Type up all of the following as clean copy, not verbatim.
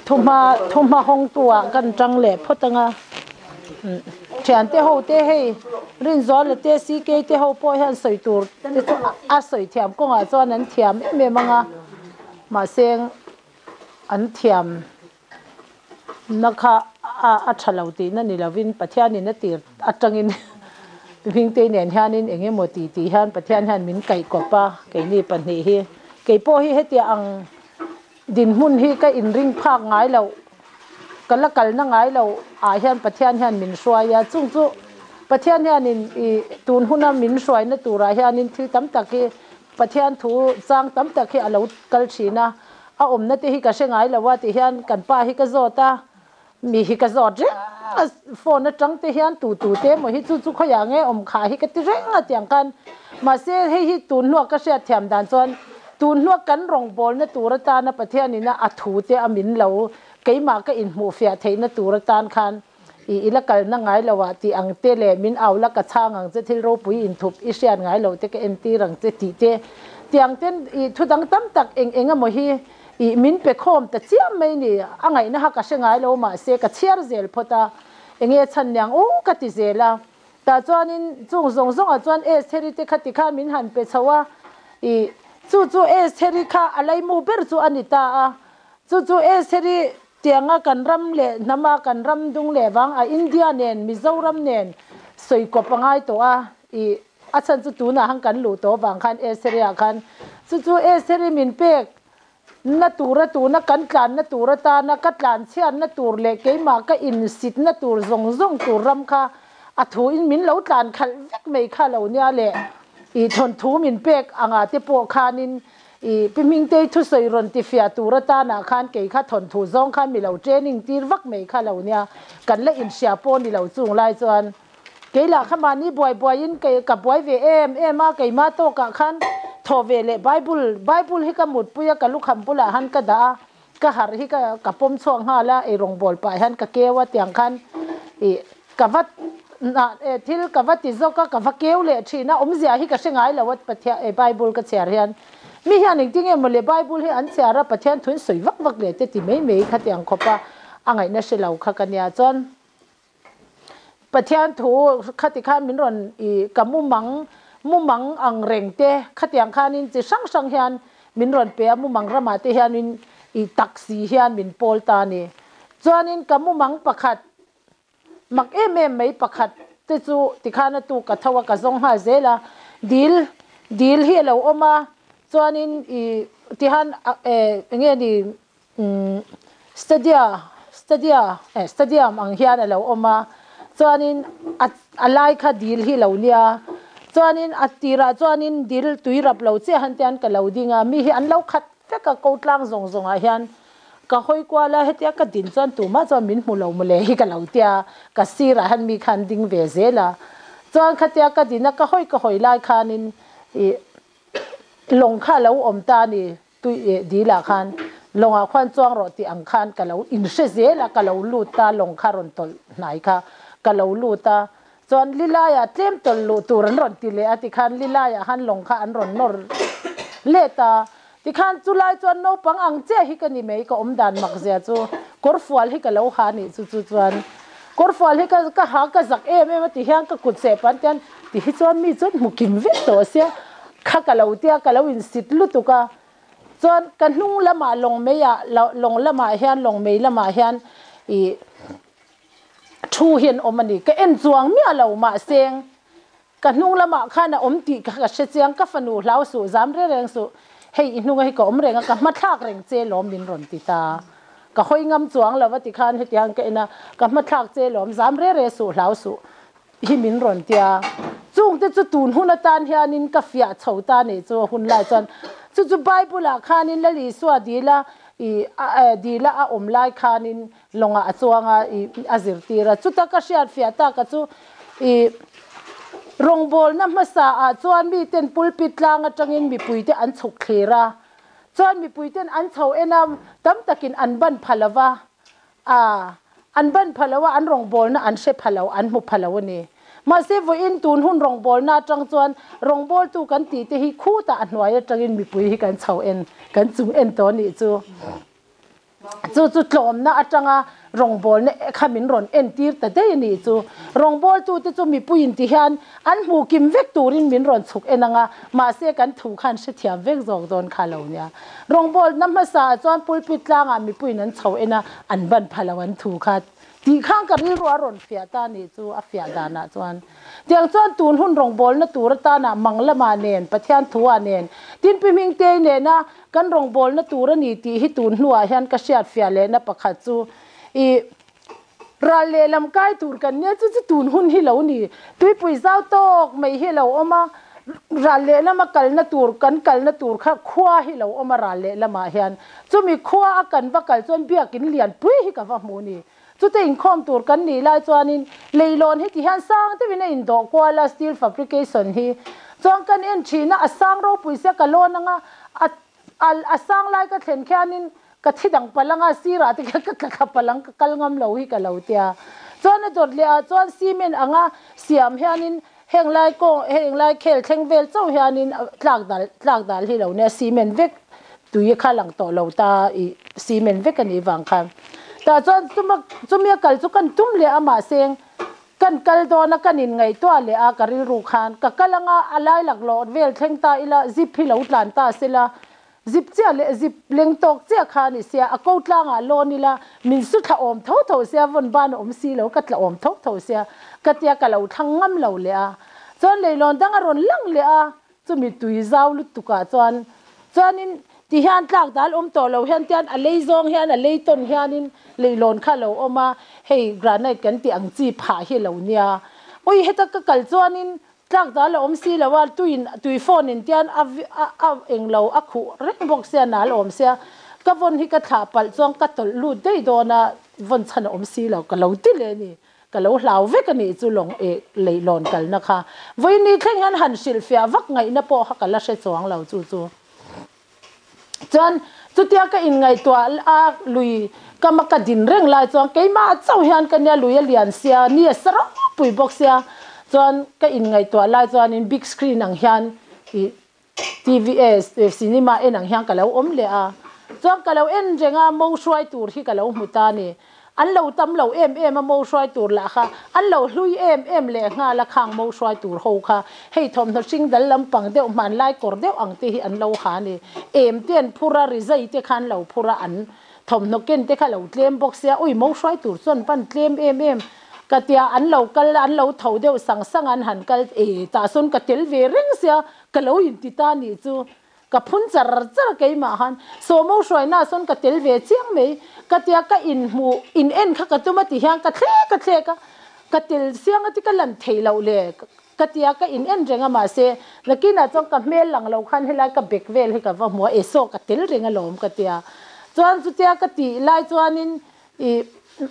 Thuhma thuhma hawngtu ah kan tang leh phawt anga thiante ho te hei Rinzuala te CK te ho pawh hian sawi tur te chu a sawi thiam kawngah chuan an thiam em em anga mahse an thiam na kha a tha lo tihna ni lovin Pathianin a tir atangin Hmingtei nen hianin eng emaw ti tih hian Pathian hian min kaih kawp a keini pahnih hi keipawh hi hetiang ang Dinhmun hi ka inring phak ngai loh, ka la kalna ngai loh ah hian Pathian hian min hruai a, chung chu Pathian hianin i tun huna min hruaina turah hianin thil tam tak hi Pathian thu chang tam tak hi a lo kal thin a, a awmna te hi ka hre ngai lo a tih hian kan pa hi ka zawt a, mi hi ka zawt reng a, phone atang te hian tu tu te emaw hi chu chu khawiah nge awm khah hi ka ti reng a tiang khan mahse hei hi tun hnuah ka hriat thiam dan chuan tun hnuah kan rawngbawlna tur atana Pathian ina a thu te a min lo keimah ka inhmuh fiah theihna tur atan khan i ila kalna ngai lo ah tih ang te leh min au la ka chhang ang che thil ropui inthup i hriat ngai loh te ka entir ang che tih te tiang ten i thu dang tam tak eng eng emaw hi Ih, min pe khawm ta chiam mai ni. A ngaihna kha ka hre ngai lo mahse ka chhiar zel phawt a, enge chhan niang u ka ti zel a. Tah chuanin chung zawng zawngah chuan Estheri te kha tikhan min han pe chho a, ih, chu chu Estheri kha a laimu ber chu a ni ta a. Chu chu Estheri tianga kan ram leh hnama kan ram dung leh vang a India nen Mizoram nen sawi kawp a ngai tawh a, ih, a chhan chu tunah han kan luh tawh vang khan Estheri-ah khan chu chu Estheri min pek Na tura tuna kan tlanna tur atana ka tlanchhiatna tur leh keimah ka insitna tur zawng zawng tur ram kha a thuin min lo tlan khalh vek mai kha lo nia le. I thawnthu min pek anga te pawh khanin i Pi Hmingtei thusawi rawn tifiah tur atanah khan kei kha thawnthu zawng khan mi lo training tir vak mai kha lo nia. Kan la inhria pawh ni lo chung lai chuan Kei lah kha mahni buai buaiin kei ka buai ve em em a, keimah tawkah khan thaw ve leh Bible, Bible hi ka mutpui a, ka lukham bulah han ka dah a, ka harh hi ka ka pawm chhuak nghal a, eirawng bawl pah hian ka keu a tiang khan ih ka va nah eh thil ka va ti zawk a, ka va keu leh thin a, awmzia hi ka hre ngai lo a Pathian eh Bible ka chhiar hian mi hian engtin nge mawle Bible hi an chhiar a, Pathian thu in sawi vak vak leh te ti mai mai kha tiang khawp a, a ngaihna hre lo kha ka nia chuan. Pathian thu khati khan min rawn i ka mumang mumang ang reng te khatiang khanin chi hrang hrang hian min rawn pe a, mumang ramah te hianin i taksi hian min pawl ta a ni. Chuanin ka mumang pakhat mak em em mai pakhat te chu tikhan a tuk ka tho a, ka zawng nghal zel a, dil dil hi a lo awm a, chuanin i tihan eng nge ni Umm stadia stadia eh stadium ang hian a lo awm a, chuanin a a lai kha dil hi lo nia, chuanin a tirah chuanin dil tui rap lo chiah han tian ka lo ding a, mi hi an lo khat vek a ko tlang zawng zawngah hian ka hawi kual a, hetia ka din chuan tumah chuan min hmu lo mawle hi ka lo tia, ka sirah hian mi kha an ding ve zel a, chuan khatia ka din a ka hawi ka hawi lai khanin ih lawng kha a lo awm ta a ni. Tui eh dil ah khan lawng ah khuan chuang rawh tih ang khan ka lo inhre zel a, ka lo lut a, lawng kha rawn tawlh hnai kha ka lo lut a, chuan lilai ah tlem tawlh luh tur an rawn ti leh a tikhan lilai ah khan lawng kha an rawn nawr let a, tikhan chulai chuan naupang ang chiah hi ka ni mai ka awm dan mak zia chu kawrfual hi ka lo ha nih chu chu chuan kawrfual hi ka ka ha ka zak em em a ti hian ka kut seh pan tian ti hi chuan mi chuan hmu kim vek tawh sia. Kha ka lo tia ka lo insit lutuk a, chuan ka hnung lamah lawng mei ah lawng lamah hian lawng mei lamah hian ih thu hi an awm a ni, ka en chuang miah lo mahse ka hnung lamah khan a awm tih kha ka hre chiang, ka fanu hlau suh zam reng reng suh, hei i hnunga hi ka awm reng a ka hmathlak reng che lawm min rawn ti ta, ka hawi ngam chuang lo a tikhan hetiang ka en a, ka hmathlak che lawm zam reng reng suh hlau suh. hi min rawn ti a, chungte chu tun hun atan hianin ka fiah chho ta nih chu a hun lai chuan chu chu Bible ah khanin Lal Isua dila ih dila a awm lai khanin lawngah a chuang a ih a zirtir a, chuta ka hriat fiah taka chu ih rawngbawlna hmasa ah chuan miten pulpit tlang atangin mipuite an chhuk thlir a, chuan mipuiten an chho en a tam takin an ban pha lova A, an ban pha lo a, an rawngbawlna an hre pha lo, an hmu pha lo a ni. Mahse, vawiin tun hun rawngbawlna atang chuan rawngbawltu kan tih te hi khutah a hnuai atangin mipui hi kan chho en, kan chung en tawh a nih chu. Chu chu tlawmna atanga rawngbawlna kha min rawn entir ta daih a nih chu. Rawngbawltute chu mipuiin ti hian an hmuh kim vek turin min rawn chhuk en ang a, mahse kan thu khan hrethiam vek zawk dawn kha lo nia. Rawngbawlna hmasaah chuan pulpit tlangah mipuiin an chho en a, an ban pha lo an thu kha tih khan ka rilru a rawn fiah ta a nih chu a fiah danah chuan. Tiang chuan tun hun rawngbawlna tur atana mang lamah nen, Pathian thuah nen, Tinpi Hmingtei nena kan rawngbawlna tur a ni tih hi tun hnuah hian ka hriat fiah lehna pakhat chu i ral lehlam kai tur kan nia, chu chu tun hun hi lo ni. Tuipui zau tawk mai hi a lo awm a, ral lehlama kalna tur kan kalna tur kha khua hi lo awm a ral lehlamah hian. Chumi khua a kan va kal chuan biakin lianpui hi ka va hmu ni. Chute inkhawm tur kan nih lai chuanin leilawn hi ti hian sang deuhin a indawh kual a, steel fabrication hi chuan kan en thin a, a sang ropui sia ka lawn anga a a sang lai ka thlen khianin ka thi dang palh anga sirah te khian ka tla thla palh ang ka kal ngam lo hi ka lo tia. Chuan a dawt leh ah chuan cement anga siam hianin heng lai kawng heng lai khel thleng vel chauh hianin tlak dal tlak dal hi lo nia cement vek tui kha lang tawh lo ta i cement vek a nih vang khan tah chuan chuma chumi a kal chu kan tum leh a mahse kan kal dawn a kan inngaihtuah leh a ka rilru khan ka kal anga a lai laklawh vel thleng ta ila zip hi lo tlan ta sela Zip chiah leh zip leng tawk chiah kha a ni sia, a ko tlangah lawn ila min su thla awm tho tho sia, vawn ban a awm si lo, ka tla awm tho tho sia, ka tia ka lo thlang ngam lo leh a. Chuan leilawn dang a rawn lang leh a, chumi tui zau lutukah chuan chuanin ti hian tlak dal awm tawh lo hian tian a lei zawng hian a lei tawn hianin leilawn kha a lo awm a, hei granite kan tih ang chi phah hi a lo nia. Ui heta ka kal chuanin Tlak dal a awm si lo a, tuiin tui phone in tian a a eng lo a khuh reng bawk sia nal a awm sia, ka vawn hi ka thlah palh chuan ka tawlh lut daih dawn a, vawn chhan a awm si lo ka lo ti leh a ni, ka lo hlau vek a nih chu lawng eh leihlawn kalna kha vawiin ni thleng hian han hrilhfiah vak ngaihna pawh kha ka la hre chuang lo chu chu. Chuan chutia ka inngaihtuah a lui kama ka din reng lai chuan keimah chauh hian ka nia lui a lian sia ni a sa ropui bawk sia chuan ka inngaihtuah lai chuanin big screen ang hian ih TV eh cinema en ang hian ka lo awm leh a chuan ka lo en reng a mo hruai tur hi ka lo hmu ta a ni. An lo tam lo em em a mo hruai tur lah kha an lo hlui em em leh nghal a khang mo hruai tur ho kha hei thawmhnaw hring dal lampang deuh hmanlai kawr deuh ang te hi an lo ha a ni. Em te an phur a rizai te kha an lo phur a an thawmhnaw ken te kha lo tlem bawk sia ui mo hruai tur chuan pan tlem em em ka tia an lo kal an lo tho deuh sang sang an han kal e tah sawn ka tel ve reng sia ka lo inti ta nih chu. Ka phun char char keimah khan Sawmo hruaina sawn ka tel ve chiang mai ka tia ka inhmuh in en kha ka tum a ti hian ka thlek ka thlek a ka tel siang a ti ka lan thei loh le ka tia ka in en reng a mahse nakinah chuan ka hmel lang lo khan helai ka bek vel hi ka va hmu a e saw ka tel reng alawm ka tia chuan chutia ka tih lai chuanin ih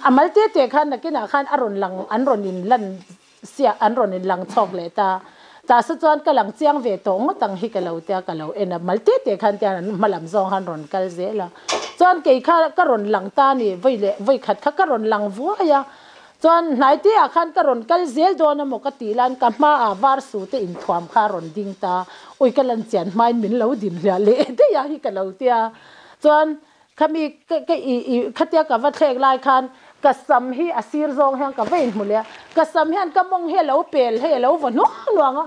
a mal te te khan nakinah khan a rawn lang an rawn in lan Siah an rawn in lang chhawk leh ta. Tah sa chuan ka lang chiang ve tawh ngawt ang hi ka lo tia ka lo en a, mal te te khan tian an hma lam zawng han rawn kal zel a. Chuan kei kha ka rawn lang ta ni, vawi leh vawi khat kha ka rawn lang vuai a. Chuan hnai te ah khan ka rawn kal zel dawn a maw ka tih lan ka hma ah var su te inthuam kha a rawn ding ta. Ui ka lan chian hmain min lo din hliah leh daih a hi ka lo tia. Chuan Khami ka ka i i khatia ka va thlek lai khan ka sam hi a sir zawng hian ka va inhmu leh a, ka sam hian ka mawng hi a lo pel hei a lo va hnuang hnuang a,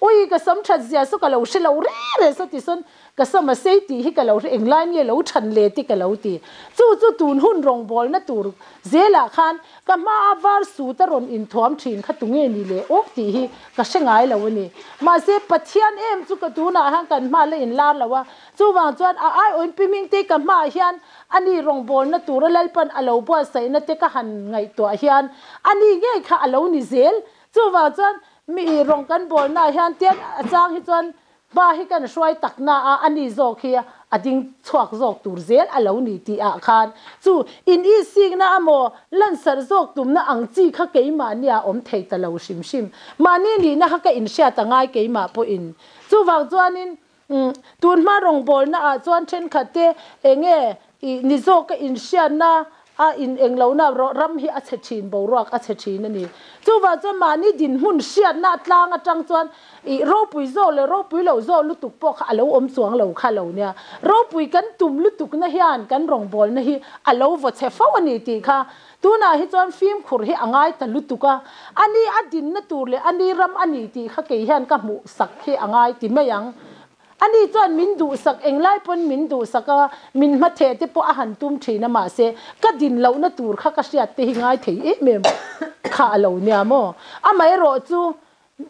ui ka sam that zia saw ka lo hre lo reng reng saw tisawn ka sam a sei tih hi ka lo hre englai nge lo than le tih ka lo ti. Chu chu tun hun rawngbawlna tur zelah khan ka hma a var sut a rawn inthuam thin kha tunge ni le awk tih hi ka hre ngai lo a ni. Mahse Pathian em chu ka tunah hian kan hma la inlar lo a, Chuvang chuan a aiawin Pi Mingtei ka hmaah hian a ni rawngbawlna tura Lalpan a lo buatsaihna te ka han ngaihtuah hian a ni ngei kha a lo ni zel. Chuvang chuan mi rawng kan bawlnaah hian tian a chang hi chuan hma hi kan hruai takna a a ni zawk hi a ding chhuak zawk tur zel a lo ni tih ah khan chu in isikna amaw lansarh zawk tumna ang chi kha keimahnia awm thei ta lo hrim hrim. Mahni nihna kha ka inhriat a ngai keimah pawhin. Chuvang chuanin Umm, tun hma rawngbawlna ah chuan thenkhat te enge ih ni zawk ka inhriatna A in eng lohna ram hi a chhe thin, boruak a chhe thin a ni. Chuvang chuan mahni dinhmun hriatna tlang atang chuan ih ropui zawk leh ropui loh zawk lutuk pawh kha a lo awm chuang lo kha lo nia. Ropui kan tum lutukna hian kan rawngbawlna hi a lo vaw chhe fo a ni tih kha tunah hi chuan fimkhur hi a ngai ta lutuk a. Ani a dinna tur leh ani ram a ni tih kha kei hian ka hmuh sak hi a ngai ti mai ang. Ani chuan min duhsak, englai pawn min duhsak a, min hmatheh te pawh a han tum thin a, mahse ka din lohna tur kha ka hriat te hi ngai thei em em kha a lo nia maw? Amaherawh chu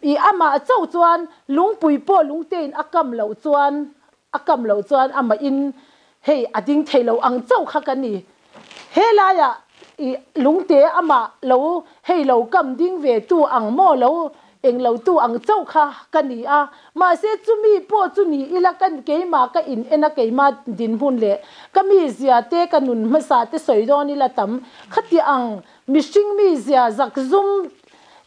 i amah chauh chuan lungpui pawh lungtein a kam loh chuan a kam loh chuan amahin hei a ding thei lo ang chauh kha ka ni. Helaiah i lungte amah lo hei lo kam ding ve tu ang maw lo eng lo tu ang chauh kha ka ni a, mahse chumi pawh chu ni ila ka keimah ka in en a keimah dinhmun leh ka mizia te ka nun hmasa te sawi dawn ila tam khati ang mihring mizia zakzum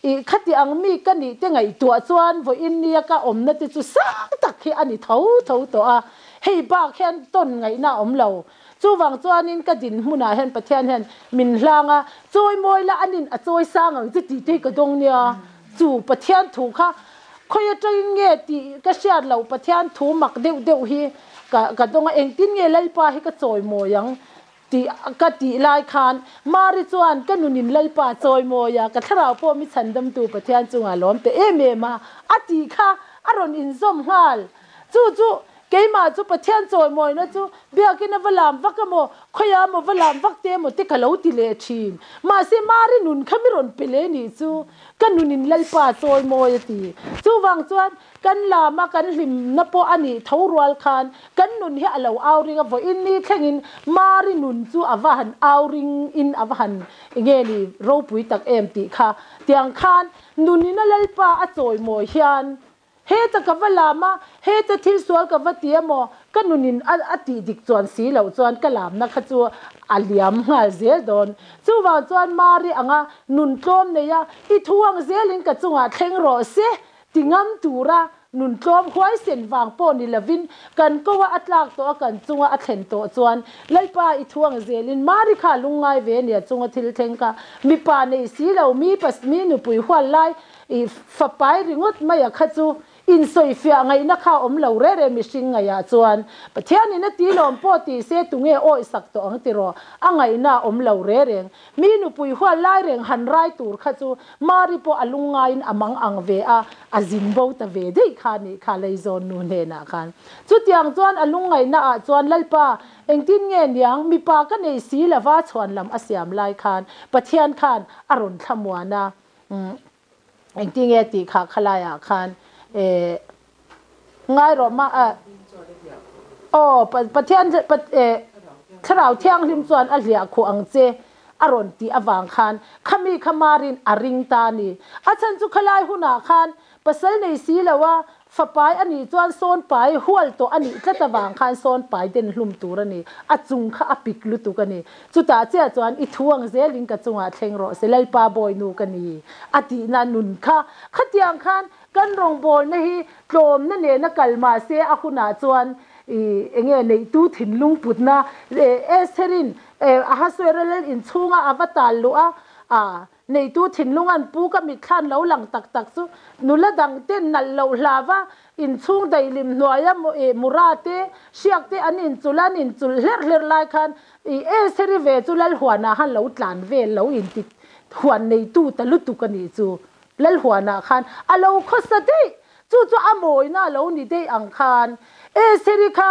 i khati ang mi ka nih te ngaihtuah chuan vawiin nia ka awmna te chu sang tak hi a ni tho tho tawh a, hei bak hian tawn ngaihna a awm lo. Chuvang chuanin ka dinhmunah hian Pathian hian min hlang a, chawi mawi la anin a chawi sang ang che tih te hi ka dawng nia. Chu Pathian thu kha khawi atangin nge tih ka hriat loh Pathian thu mak deuh deuh hi ka ka dawng a, engtin nge Lalpa hi ka chawi mawi ang tih ka tih lai khan Mari chuan ka nunin Lalpa chawi mawi a, ka thlarau pawh mi chhandamtu Pathian chungah lawm ta em em a, a tih kha a rawn inzawm nghal. Chu chu keimah chu Pathian chawimawina chu biakin a va lam vak emaw, khawiah emaw va lam vak te emaw te ka lo ti leh thin. Mahse Mari nun kha mi rawn pe leh nih chu ka nunin Lalpa chawimawi a ti. Chuvang chuan kan lama kan hlimna pawh a nih tho rual khan kan nun hi a lo au ring a, vawiin ni thlengin Mari nun chu a va han au ring in a va han nge ni ropui tak em tih kha tiang khan nunina Lalpa a chawimawi hian Heta ka va lam a, heta thil sual ka va ti emaw, ka nunin a a tih dik chuan si loh chuan ka lamna kha chu a liam nghal zel dawn. Chuvang chuan Mari anga nun tlawm nei a, i thu ang zelin ka chungah thleng rawh se ti ngam tura nun tlawm huaisen vang pawh ni lovin kan ko a a tlak tawh a kan chunga a thlen tawh chuan Lalpa i thu ang zelin Mari kha a lungngai ve nia chunga thil thleng kha mipa nei si lo mi pas mi nupui hual lai I fapai ringawt mai a kha chu insawifiah ngaihna kha a awm lo re re mihring ngaihah chuan Pathianin a ti lawm pawh tih se tunge awih sak tawh ang tiraw a ngaihna a awm lo re reng. Mi nupui hual lai reng han rai tur kha chu Mari pawh a lungngaiin a mang ang ve a, a zin bo ta ve daih kha nih kha Leizawn nu hnenah khan. Chutiang chuan a lungngaihna ah chuan Lalpa engtin nge niang mipa ka nei si lova chhuan lam a siam lai khan Pathian khan a rawn thlamuan a. Engtin nge tih kha khalaiah khan ngai rawh mah a aw Pathian thlarau thianghlim chuan a hliah khuh ang che a rawn tih avang khan khami kha marin a ring ta a ni. A chhan chu khalai hunah khan pasal nei si lo a Fapai a nih chuan sawn pai hual tawh a nih tlat avang khan sawn pai den hlum tur a ni. A chung kha a pik lutuk a ni. Chutah chiah chuan i thu ang zelin ka chungah thleng rawh se, Lalpa Bawinu ka ni a tihna nun kha. Khatiang khan kan rawngbawlna hi tlawmna nena kal mah se a hunah chuan i enge neihtu thinlung putna Estherin Ahasuera lal inchhunga a va tal luh a, a Neitu thinlung an pu ka mitthlan lo lang tak tak chu nula dang ten nalh loh hlava inchhung daihlim hnuaia mura te hriak te an inchul an inchulh hlerh hlerh lai khan i Estheri ve chu Lalhuana khan lo tlan vel lo inti huan neitu ta lutuk a nih chu Lalhuana khan a lo khawsa daih Chu chu a mawina a lo ni daih ang khan Estheri kha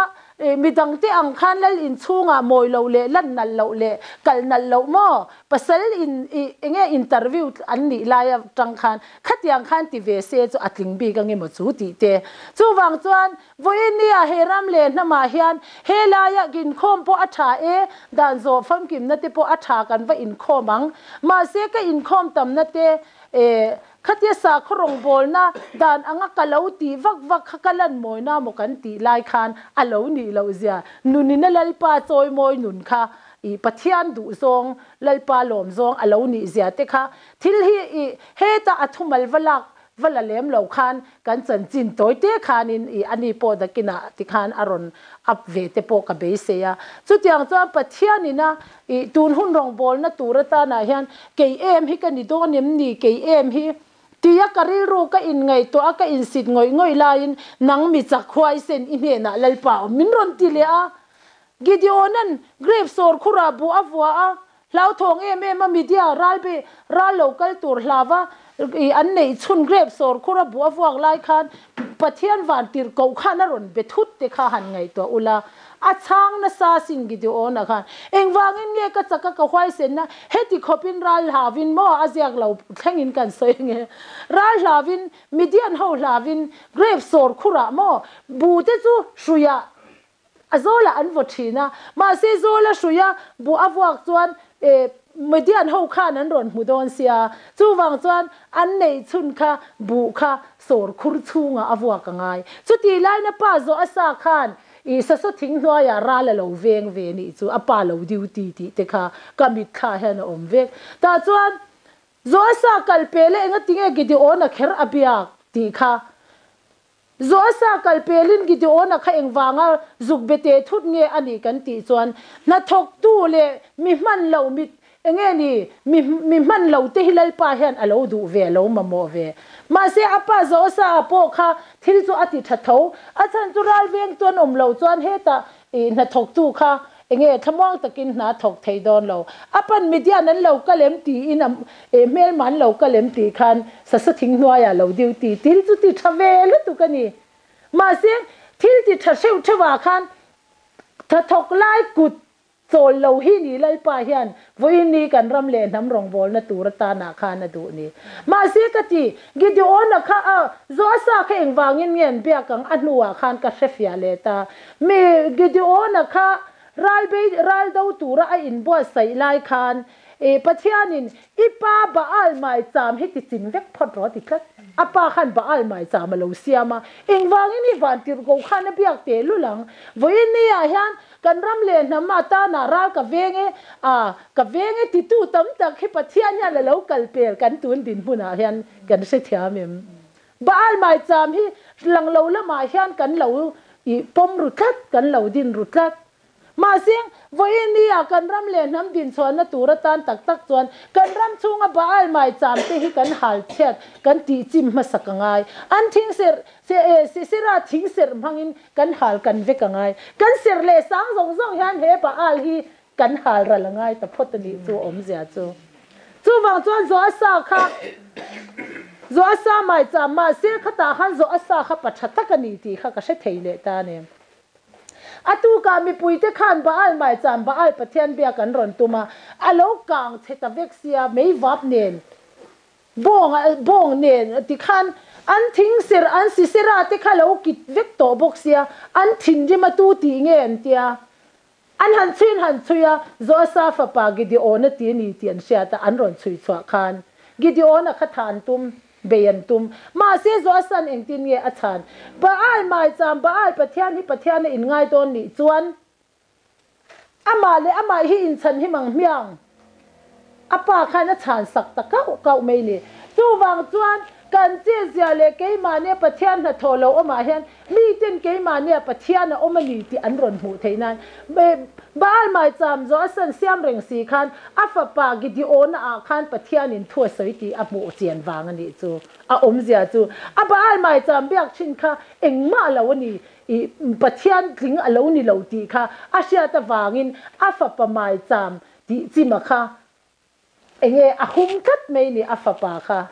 midangte ang khan lal inchhungah mawi loh leh lan nalh loh leh kal nalh loh maw? Pasal in i enge interview an nih lai atang khan khatiang khan ti ve se chu a tling bik ange maw chu tih te. Chuvang chuan vawinia he ram leh hnamah hian he laia inkhawm pawh a tha e, dan zawh famkimna te pawh a tha kan va inkhawm ang. Mahse ka inkhawm tamna te Khatia sakhaw rawngbawlna dan anga ka lo tih vak vak kha ka lan mawina maw kan tih lai khan a lo nih loh zia nunina Lalpa chawimawi nun kha i Pathian duh zawng Lalpa lawm zawng a lo nih zia te kha thil hi i heta a thumal va lak Va la lem lo khan kan chanchin tawi te khanin i ani pawh dakinah tikhan a rawn up ve te pawh ka beisei a. Chutiang chuan Pathianin a i tun hun rawngbawlna tur atanah hian kei em hi ka ni dawn em ni, kei em hi tia ka rilru ka inngaihtuah a, ka insit ngawih ngawih laiin nang mi chak huaisen i hnenah Lalpa awm min rawn ti leh a. Gideona'n grape sawr khurah buh a vua a, Hlauthawng em em a media ral be ral lo kal tur hlava i an neih chhun grape sawr khur a buh a vuak lai khan Pathian van tirh koh khan a rawn be thut te kha han ngaihtuah ula a chhang nasa sin Gideon-a khan engvangin nge ka chak a ka huaisenna heti khawpin ral hlavin maw a ziak lo thlengin kan sawi ange ral hlavin Midian ho hlavin grape sawr khurah maw bu te chu hruiah A zawlah an vaw thin a, mahse zawla hruia buh a vuak chuan eh Midian ho khan an rawn hmu dawn sia, chuvang chuan an neih chhun kha buh kha sawr khur chhungah a vuak a ngai. Chutih laina pa zawh a sa khan ih sasaw thing hnuaiah ral a lo veng ve nih chu a pa lo duty tih te kha ka mitthla hian a awm vek. Tah chuan zawh a sa kal pel e engatinge Gideon a kher a biak tih kha Joasa kal pelin Gideon-a kha engvanga zuk be teh thut nge a nih kan tih chuan, hnathawktu leh mi hman lo mit enge ni, mi mi hman lo te hi Lalpa hian a lo duh ve, a lo mamawh ve. Mahse, a pa Joasa-a pawh kha thil chu a ti tha tho. A chhan chu ral vengtu an awm lo chuan hetah i hnathawktu kha Enge thlamuang takin hna thawk thei dawn lo. A pan Midian an lo kal em tiin a eh hmelma an lo kal em tih khan sasa thing hnuaiah lo duty til chu ti tha ve lutuk a ni. Mahse thil ti tha hreuh theuhah khan tha thawk lai kut chawl lo hi ni Lalpa hian vawiin ni kan ram leh hnam rawngbawlna tur atanah khan a duh ni. Mahse ka ti, Gideon-a kha a Joasa kha engvangin nge an biak ang a hnuah khan ka hrefiah leh ta. Mi Gideon-a kha ralbei ral do tura a inbuatsaih lai khan, I Pathianin i pa Baal maicham hi ti chim vek phawt rawh a ti tlat. A pa khan Baal maicham a lo siam a, engvangin i vantirhko khan a biak teh lul ang. Vawiin ni-ah hian kan ram leh hnam atana ral ka veng e, a, ka veng e titu tam tak hi Pathian hian a lo kal pel kan tun dinhmunah hian kan hrethiam em? Baal maicham hi lang lo lamah hian kan lo i pawm ru tlat, kan lo din ru tlat. Mahse, vawiin ni ah kan ram leh hnam dinchhuahna tur atan tak tak chuan kan ram chhunga Baal maicham te hi kan hal chhiat, kan tih chim hmasak a ngai. An thing serh, Sisera thing serh hmangin kan hal kan vek a ngai. Kan serh leh sang zawng zawng hian he Baal hi kan hal ral a ngai ta phawt a nih chu awmzia chu. Chuvang chuan Joasa kha Joasa maicham mahse khatah khan Joasa kha pa tha tak a ni tih kha ka hre thei leh ta a ni. A tukah mipuite khan Baal maicham Baal Pathian biak an rawn tum a, a lo kang chhe ta vek sia meivap nen bawng bawng nen tikhan an thingser an Sisera te kha lo kit vek tawh bawk sia an thinrim a tu tih nge an tia. An han chhuiin han chhui a, Joasa fapa Gideon-a ti a ni tih an hriat a, an rawn chhui chhuah khan Gideon-a kha thah an tum, bei an tum. Mahse, Joasa'n engtin nge a chhan? Baal maicham, Baal Pathian hi Pathiana inngai dawn nih chuan amah leh amah hi inchhan him ang hmiang. A pa khan a chhan sak ta kauh kauh mai ni. Chuvang chuan kan chezia leh keimahnia Pathian hnathawh lo awmah hian miten keimahnia Pathian a awm a ni tih an rawn hmuh theih nan Baal maicham zawh a san siam reng si khan a fapa Gideon-a ah khan Pathianin thu a sawi tih a hmuh chian vang a nih chu. A awmzia chu a Baal maicham biak thin kha engmah lo a ni i Pathian tling a lo ni lo tih kha a hriat avangin a fapa maicham Tih chima kha enge a hum tlat mai ni a fapa kha.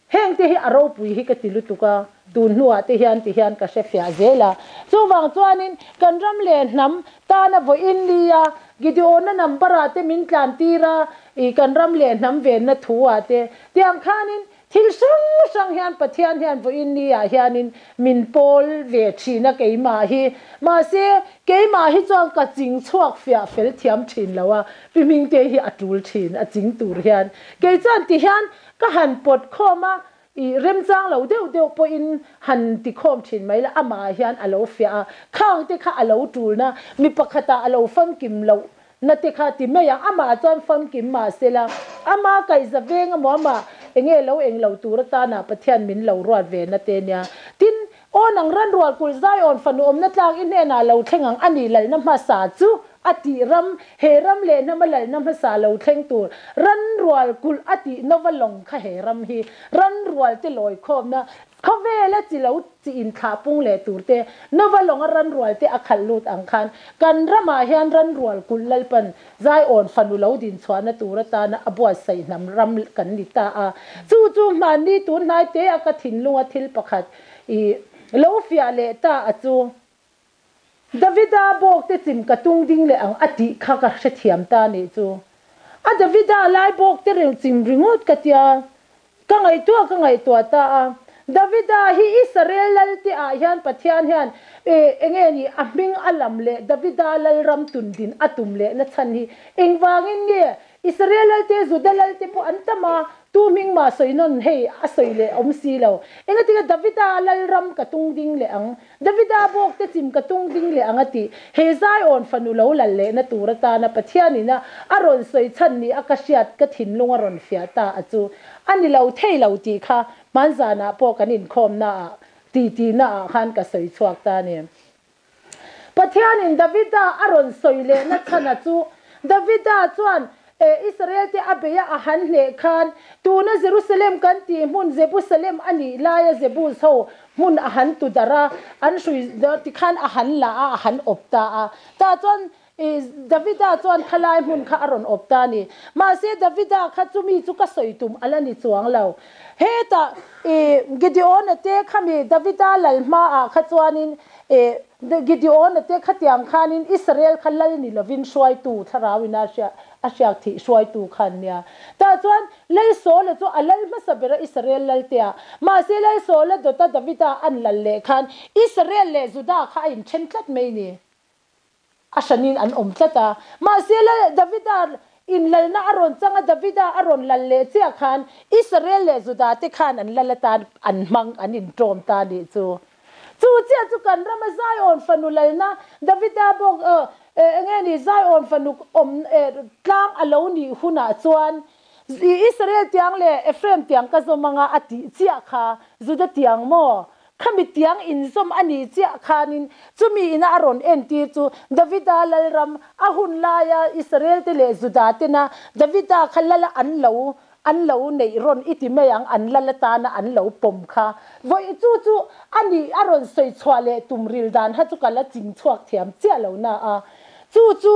Heng te hi a ropui hi ka ti lutuk a, tun hnuah te hian ti hian ka hre fiah zel a. Chuvang chuanin kan ram leh hnam tana vawiin nia Gideon-a number ah te min tlan tir a, i kan ram leh hnam venna thu ah te tiang khanin Thil hrang hrang hian Pathian hian vawiin ni ah hianin min pawl ve thin a keimah hi. Mahse, keimah hi chuan ka ching chhuak fiah fel thiam thin lo a, Pi Hmingte hi a tul thin a ching tur hian. Kei chuan ti hian ka han pawt khawm a, i remchang lo deuh deuh pawhin han ti khawm thin mai la, amah ah hian a lo fiah a, khang te kha a lo tulna mi pakhatah a lo famkim loh Na te kha ti mai ang, amah chuan famkim mah se la, ama kaihza veng emaw amah enge lo eng lo tur atana Pathian min lo ruat ve na te nia. Tin, Aw nang ran rual kulh Zion fanu awmna tlak i hnenah lo thleng ang a ni lalna hmasa chu a tih ram, he ram leh hnama lalna hmasa lo thleng tur ran rual kulh a tih nova lawng kha he ram hi ran rual te lawi khawmna khawvela chi lo chi inthlah pung leh tur te nova lawnga ran rual te a khalh lut ang khan kan ramah hian ran rual kulh Lalpan Zion fanu lo din chhuahna tur atana a buatsaih hnam ram kan ni ta a. Chu chu hmanni tun hnai te a ka thinlunga thil pakhat i lo fiah leh ta a chu. Davida bawk te chim ka tung ding leh ang a tih kha ka hrethiam ta nih chu. A Davida lai bawk te reng chim ringawt ka tia. Ka ngaihtuah ka ngaihtuah ta a, Davida hi Israel lal te ah hian Pathian hian e enge ni a hming a lam leh Davida lalram tun din a tum leh na chhan hi engvangin nge Israel lal te Juda lal te pawh an tam a, tu hming mah sawi nawn hei a sawi leh awm si lo. Engatinge Davida lalram ka tung ding leh ang Davida bawk te chim ka tung ding leh ang a tih. He Zion fanu lo lal lehna tur atana Pathian ina a rawn sawi chhan ni a ka hriat ka thinlung a rawn fiah ta a chu a ni lo thei lo tih kha hmanzanah pawh kan inkhawmna ah titi na ah khan ka sawi chhuak ta a ni. Pathian in Davida a rawn sawi lehna chhan a chu Davida chuan Israel te a beia a han hneh khan tuna Jerusalem kan tih hmun Jebusalem a nih laia Jebus ho hmun a han tu darh a, an hrui tikhan a han la a, a han awp ta a. Tah chuan Davida chuan khalai hmun kha a rawn awp ta a ni. Mahse Davida kha chumi chu ka sawi tum a la ni chuang lo. Hetah Gideona te khami Davida lal hmaah kha chuanin Gideona te khatiang khanin Israel kha lal ni lovin hruaitu thlarauin a a hriak thih hruaitu kha an nia. Tah chuan Lal Saula chu a lal hmasa ber a Israel lal te a. Mahse Lal Saula dawta Davida an lal leh khan Israel leh Juda kha a inthen tlat mai ni. A hranin an awm tlat a. Mahse Lal Davida in lalna a rawn chang a, Davida a rawn lal leh chiah khan Israel leh Juda te khan an lal atan an hmang an intawm ta nih chu. Chu chiah chu kan rama Zion fanu lalna Davida bawk enge ni Zion fanu awm tlang a lo nih hunah chuan Israel tiang leh Ephraim tiang ka zawm anga a tih chiah kha Juda tiang maw? Khami tiang inzawm a nih chiah khanin chumi ina a rawn entir chu Davida lalram a hun laia Israel te leh Juda tena Davida kha lala an lo An lo neih rawn i ti mai ang, an lal atana an lo pawm kha. Vawi chu chu a nih a rawn sawi chhuah leh tum ril dan kha chu ka la ching chhuak thiam chiah lo na a. Chu chu,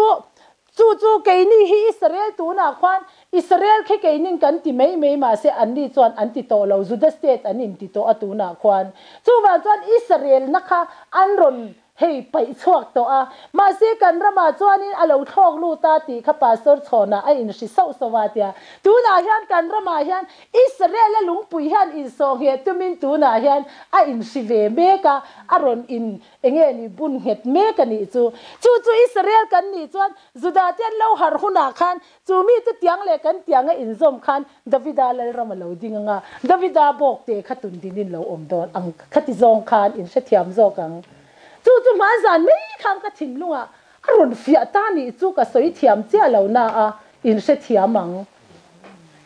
chu chu keini hi Israel tunah khuan Israel khi keinin kan ti mai mai mahse anni chuan an ti tawh lo, Juda state an inti tawh a tunah khuan. Chuvang chuan Israel na kha an rawn Hei paih chhuak tawh a, mahse kan ramah chuanin a lo thlawk lut a tih kha Pastor Chhawnah a inhri sauh sauh a tia. Tunah hian kan ramah hian Israel-a lungpui hian insawh ngheh tumin tunah hian a inhri ve mek a, a rawn in enge ni bun nghet mek a nih chu. Chu chu Israel kan nih chuan Juda te an lo harh hunah khan chu mite tiang leh kan tianga inzawm khan Davida lalram a lo ding ang a, Davida bawk te kha tun dinin lo awm dawn ang khati zawng khan in hrethiam zawk ang. Chu chu hmanzan mai khan ka thinlungah a rawn fiah ta nih chu ka sawi thiam chiah lo na a, in hrethiam ang.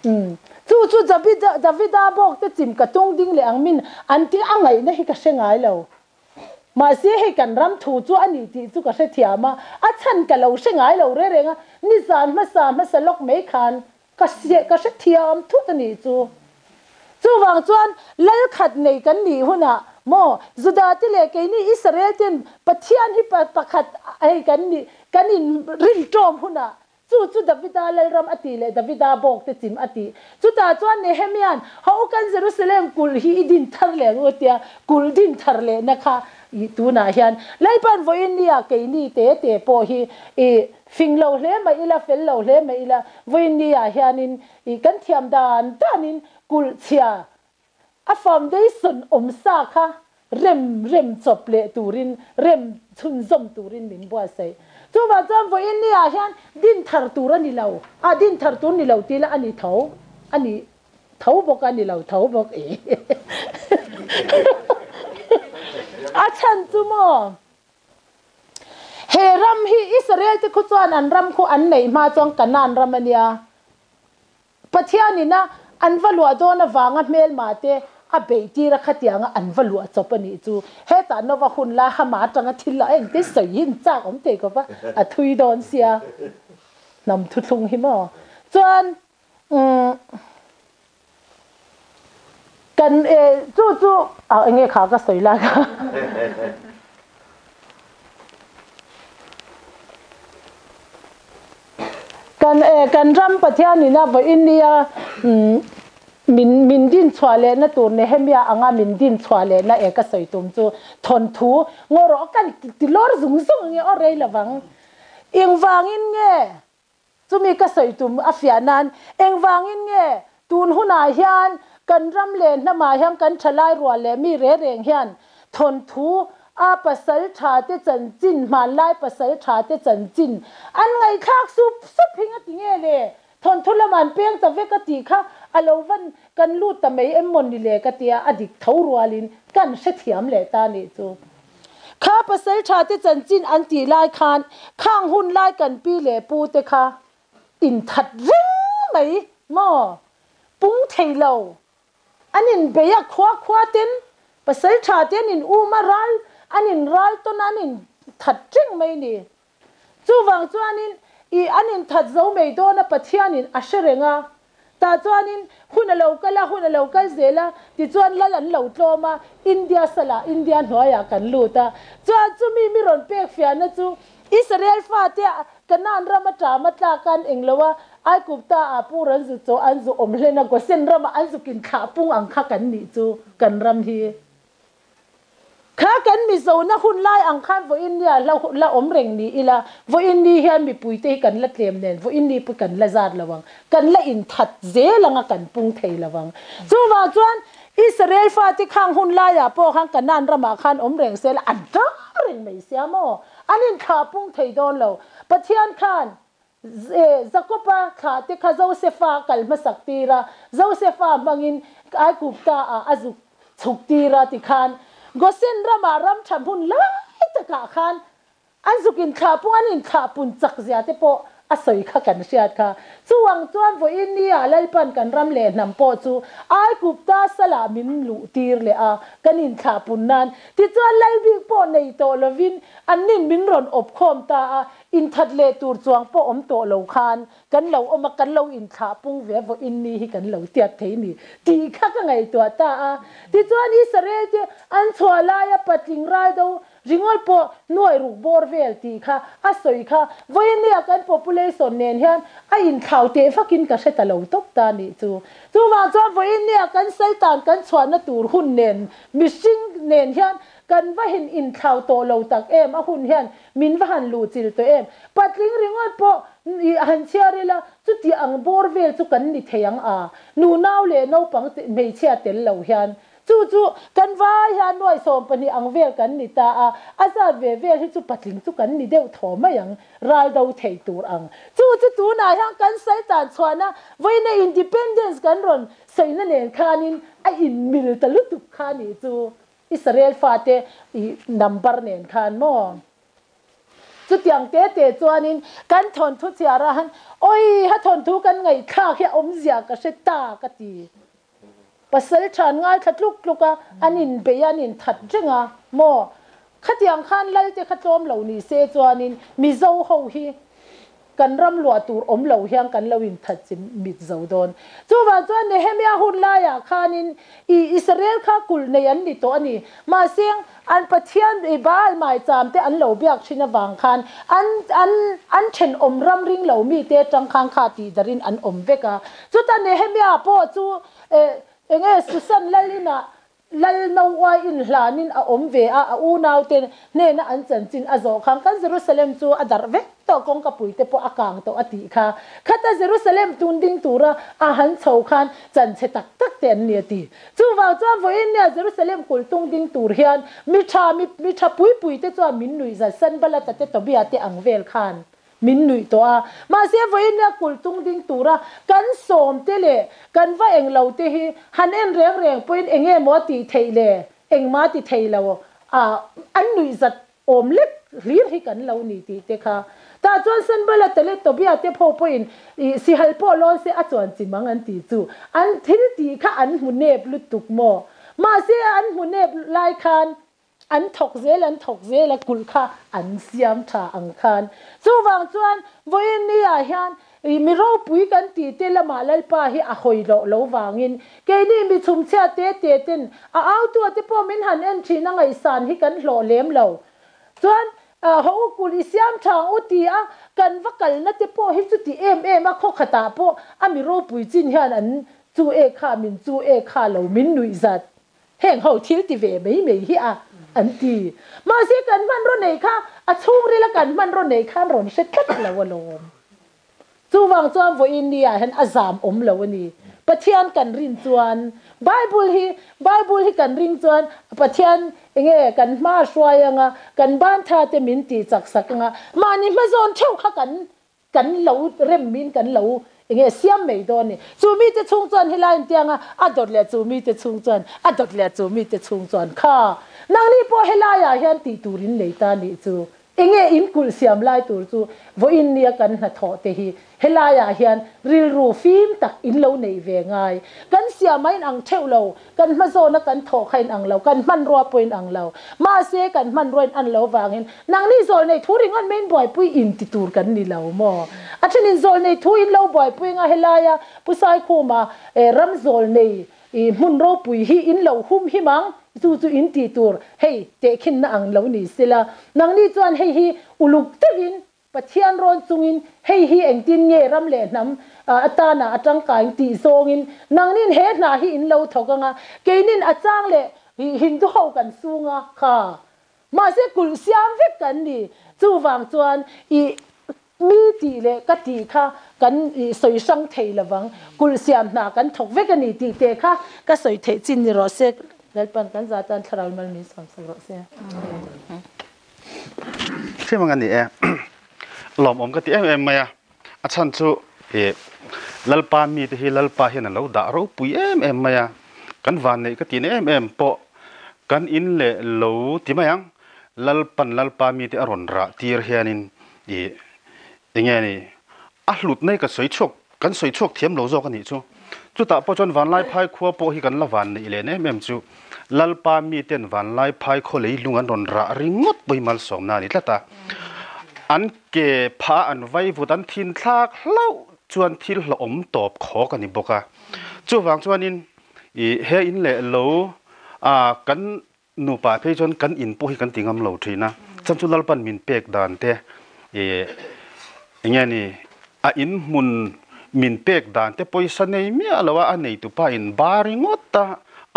Umm. Chu chu Davida Davida bawk te chim ka tung ding leh ang min an tih a ngaihna hi ka hre ngai lo. Mahse hei kan ram thu chu a ni tih chu ka hrethiam a, a chhan ka lo hre ngai lo reng reng a, nizan hmasa hmasa lawk mai khan Ka siah ka hrethiam thut a nih chu. Chuvang chuan lal khat nei kan nih hunah maw Juda te leh keini Israel ten Pathian hi pakhat hei kan nih kan in rin ṭawm hunah chu chu Davida lalram a tih leh Davida bawk te chim a tih. Chutah chuan Nehemia'n Haw u kan Jerusalem kulh hi i din thar leh ang u tia kulh din thar lehna kha i tunah hian Lalpan vawiin nia keini te te pawh hi i Fing lo hle mai ila, fel lo hle mai ila, vawiin ni ah hianin i kan thiam dan danin kulh chhia a foundation awm sa kha rem rem chawp leh turin, rem chhunzawm turin min buatsaih. Chuvang chuan vawiin ni ah hian din thar tur a ni lo, ah din thar tur ni lo ti ila a ni tho, a ni tho bawk a ni lo tho bawk e. A chhan chu maw? He ram hi Israel te khu chuan an ram khu an neih hma chuan Kanaan ram a nia. Pathianin a An va luah dawn avanga hmelma te a beih tir a khatianga an va luah chawp a nih chu. Hetah Nova hun lai hama atanga thil a engtin sawi hi in chak awm thei khawp a, a thui dawn sia hnam thuthlung hi maw. Chuan umm kan e chu chu a enge kha ka sawi lai kha. Kan e kan ram Pathian ina vawiin nia min min din chhuah lehna tur Nehemia anga min din chhuah lehna e ka sawi tum chu thawnthu ngaw rawh kan ti lawr zung zung ange aw rei lovang. Engvangin nge chumi ka sawi tum a fiah nan engvangin nge tun hunah hian kan ram leh hnamah hian kan thalai rual leh mi re reng hian Thawnthu a pasal tha te chanchin, hmanlai pasal tha te chanchin an ngaihthlak sup sup hi nga ti nge le? Thawnthu lamah an peng ta vek a tih kha a lo van kan lut ta mai em maw ni le ka tia a dik tho rualin kan hrethiam leh ta nih chu. Kha pasal tha te chanchin an tih lai khan khang hun lai kan pi leh pu te kha inthat reng mai maw? Pung thei lo. An in bei a, khua khua ten pasal tha te an in um a, ral an in ral tawn a, an in that reng mai ni. Chuvang chuanin i an in that zo mai dawn a, Pathianin a hre reng a, tah chuanin hun a lo kal a, hun a lo kal zel a, tichuan lal an lo tlawm a, India salah India hnuaiah kan lut a. Chuan chumi mi rawn pek fiahna chu Israel fate Kanaan rama ṭam a tlak an eng lo a, Aikupta ah pur an zu chaw an zu awm hlen a, Gosen ramah an zu kin thlah pung ang kha kan nih chu kan ram hi. Kha kan Mizona hun lai ang khan vawiin nia la la awm reng ni ila, vawiin ni hian mipuite hi kan la tlem nen vawiin ni pawh kan la zat lo ang, kan la inthat zel ang a kan pung thei lo ang. Chuvang chuan Israel fate khang hun laiah pawh khan Kanaan ramah khan awm reng se la an ṭang reng mai sia maw? An inthlah pung thei dawn lo. Pathian khan Jakoba thlah te kha Josefa a kal hmasak tir a, Josefa hmangin Aigupta ah a zuk chhuk tir a tikhan Gosen ramah ram tha hmun lai takah khan an zuk inthlah pung, an inthlah pun chak zia te pawh a sawi kha kan hriat kha. Chuang chuan vawiin ni ah Lalpan kan ram leh hnam pawh chu Aigupta salah min luh tir leh a, kan inthlah pun nan. Tichuan Lalbik pawh nei tawh lovin annin min rawn awp khawm ta a, inthat leh tur chuang pawh awm tawh lo khan kan lo awm a, kan lo inthlah pung ve vawiin ni hi kan lo tiat thei ni tih kha ka ngaihtuah ta a. Tichuan Israel te an chhuah laia patling ral do Ringawt pawh nuai ruk bawr vel tih kha a sawi kha vawinia kan population nen hian a inthlau teh vakin ka hre ta lo tawp ta nih chu. Chuvang chuan vawinia kan saltan kan chhuahna tur hun nen mihring nen hian kan va hin inthlau tawh lo tak em, a hun hian min va han luhchilh tawh em. Patling ringawt pawh i han chhiar ila chuti ang bawr vel chu kan ni thei ang a, nunau leh naupang hmeichhia tel lo hian Chu chu kan vai hian nuai 12 ang vel kan ni ta a, a zat ve vel hi chu patling chu kan ni deuh thaw mai ang, ral do thei tur ang. Chu chu tunah hian kan sawi tan chhuahna vawiina independence kan rawn sawina nen khanin a inmil ta lutuk kha nih chu Israel fate i number nen khan maw? Chutiang te te chuanin kan thawnthu chhiarah han awi ha thawnthu kan ngaihthlak hi a awmzia ka hre ta ka ti. Pasal than ngaithla tluk tluk a, an inbei a, an inthat reng a maw? Khatiang khan Lalte kha tlawm lo ni se chuanin Mizo ho hi kan ram luah tur awm lo hian kan lo inthat chi mit zo dawn. Chuvang chuan Nehemia hun laiah khanin i Israel kha kulh nei an ni tawh a ni. Mahse an Pathian i Baal maicham te an lo biak thin avang khan an an an thenawm ram ring lo mite atang khan kha tih darin an awm vek a. Chuta Nehemia pawh chu eh enge Susan lal inah lal nauai inhlanin a awm ve a, a unaute hnena an chanchin a zawh khan kan Jerusalem chu a darh vek tawh, kawngkapui te pawh a kang tawh a tih kha. Khata Jerusalem tun ding tura a han chho khan chanchhe tak tak te an ni a ti. Chuvang chuan vawiin nia Jerusalem kulh tung ding tur hian mi tha, mi mi tha pui pui te chuan min nuih zat Sanbalata te Tobia te ang vel khan min nuih tawh a. Mahse vawiin nia kulh tung ding tura kan sawm te leh kan va eng lo te hi han en reng reng pawhin eng nge maw a tih theih le engmah ti thei lo a an nuih zat awm lek hlir hi kan lo ni tih te kha. Tah chuan Sanballat leh Tobia te pho pawhin i sihal pawh lawn se a chuan chim ang an tih chu an thil tih kha an hmu nep lutuk maw? Mahse an hmu nep lai khan an thawk zel an thawk zel a kulh kha an siam tha ang khan. Chuvang chuan vawiin ni ah hian i mi ropui kan tih te lamah Lalpa hi a hawi loh lo vangin keini mi chhumchhia te te ten a autu te pawh min han en thin a ngaihsan hi kan hlawh lem lo. Chuan Haw u kul i siam tha ang u ti a kan va kalna te pawh hi chuti em em a khaw khatah pawh a mi ropui chin hian an chu e kha min chu e kha lo min nuih zat heng ho thil ti ve mai mai hi a an ti. Mahse kan hmanraw nei kha a chhungril a kan hmanraw nei khan rawn hre tlat lo alawm. Chuvang chuan vawiin ni ah hian a zam awm lo a ni. Pathian kan rin chuan Bible hi Bible hi kan ring chuan Pathian enge kan hma hruai anga kan ban tha te min tih chak sak anga mahni hma zawn theuh kha kan kan lo rem in kan lo enge siam mai dawn a ni. Chu mite chhung chuan helai in tianga a dawt leh chu mite chhung chuan a dawt leh chu mite chhung chuan kha nangni pawh helai ah hian tih tur in nei ta nih chu Enge in kulh siam lai tur chu vawiin nia kan hnathawh te hi helaiah hian rilru fim tak in lo neih ve ngai. Kan siam a inang theuh lo, kan hmazawna kan thawh kha inang lo, kan hmanrua pawh inang lo. Mahse kan hmanrua in an lo vangin nangni zawlnei thu ringawt mai in buaipui in ti tur kan ni lo maw? A thenin zawlnei thu in lo buaipui anga helaia Pu Saikhuma ram zawlnei I hmun ropui hi in lo hum him ang, chu chu in tih tur hei tehkhinna ang lo ni sela. Nangni chuan hei hi uluk deuhin Pathian rawn chungin hei hi engtin nge ram leh hnam atana a tangkain tih zawngin nangnin he hna hi in lo thawk anga, keinin a chang leh Hindu ho kan sung a kha. Mahse kulh siam vek kan ni. Chuvang chuan i mi tih leh ka tih kha kan sawi hrang thei lovang. Kulh siam hna kan thawk vek a ni tih te kha ka sawi theih chin ni rawh se. Lalpan kan za tan thlarau mal min sawm sak rawh se. Hrim ang a ni e. Lawmawm ka ti em em mai a. A chhan chu i Lalpa mite hi Lalpa hian a lo dah ropui em em mai a, kan vanneih ka tihna em em pawh kan in leh lo ti mai ang, Lalpan Lalpa mite a rawn rah tir hianin i enge ni a hlut mai ka sawi chhuak kan sawi chhuak thiam lo zawk a nih chu. Chutah pawh chuan Vanlaiphai khua pawh hi kan la vanneih len em em chu Lalpa miten Vanlaiphai khaw leilung an rawn rah ringawt pawhin malsawmna a ni tlat a. An ke phah an vaivut an thin thlak hlauh chuan thil hlauhawm tawp khawk a ni bawk a. Chuvang chuanin i he in leh lo a kan nupa phei chuan kan in pawh hi kan ti ngam lo thin a. Chan chu Lalpan min pek dan te i enge ni a in hmun min pek dan te pawisa nei miah lo a, a neitupa in bar ringawt a,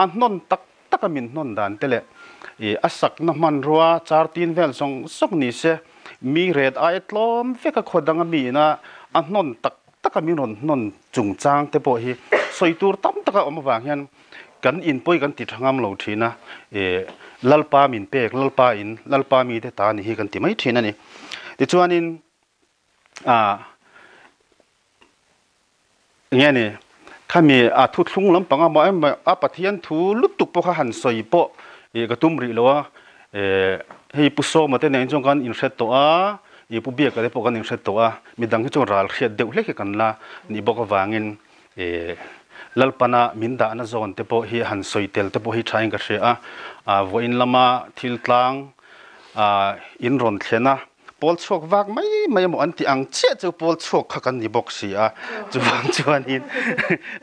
a hnawn tak taka min hnawn dan te leh i a sakna hmanrua char tin vel zawng zawng ni se mi ret aia tlawm vek a khaw danga mi ina a hnawn tak taka min rawn hnawn chungchang te pawh hi sawi tur tam taka awm avang hian kan inpawi kan ti tha ngam lo thin a, i Lalpa min pek, Lalpa in, Lalpa mite ta ni hi kan ti mai thin a ni. Tichuanin ah Enge ni, khami a thuthlung lampang a mah em a Pathian thu lutuk pawh kha han sawi pawh ih ka tum rih lo a, eh hei Pu Sawma te nen chuan kan inhret tawh a, ih Pu Biaka te pawh kan inhret tawh a, midang hi chuan ral hriat deuh hlek hi kan la nih bawk avangin eh Lalpana min dahna zawn te pawh hi han sawi tel te pawh hi thain ka hria a, ah vawiin lama thil tlang ah in rawn thlen a. Pawl chhuak vak mai mai emaw an tih ang chiah chu pawl chhuak kha kan ni bawk si a, chuvang chuanin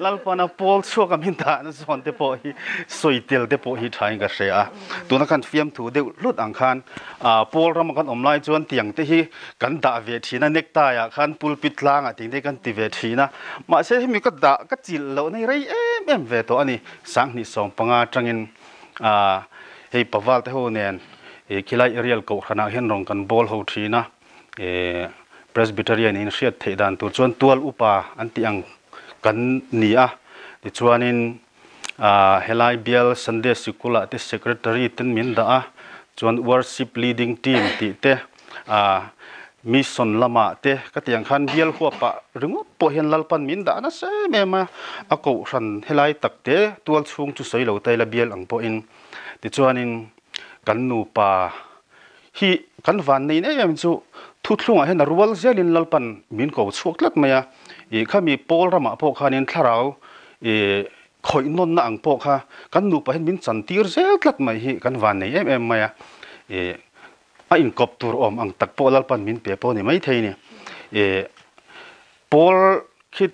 Lalpana pawl chhuak a min dahna zawn te pawh hi sawi tel te pawh hi thain ka hre a. Tuna khan fiamthu deuh hlut ang khan pawl rama kan awm lai chuan tiang te hi kan dah ve thin a, necktie ah khan pulpit tlangah tiang te hi kan ti ve thin a, mahse hemi ka dah ka chilh loh nei rei em em ve tawh a ni. 2015 atangin hei Paval te ho nen Ih khilai Ariel kohhranah hian rawn kan bawl ho thin a, ih Presbyterian in hriat theih dan tur chuan tual upa an tih ang kan ni a, tichuanin ah helai bial Sunday Sikul ah te Secretary ten min dah a, chuan Worship Leading Team tih te ah Mission lamah te ka tih ang khan bial huapah ringawt pawh hian Lalpan min dah nasa em em a, a kohhran helai tak te tual chhung chu sawi lo ta ila bial ang pawhin tichuanin Kan nupa hi kan van nei em em chu Thuthlungah hian a rual zelin Lalpan min ko chhuak tlat mai a, ih khami pawl ramah pawh khanin thlarau ih khawih nawnna ang pawh kha kan nupa hian min chantir zel tlat mai hi kan van nei em em mai a, ih a inkawp tur awm ang tak pawh Lalpan min pe pawh a ni maithei a ni. Ih pawl khi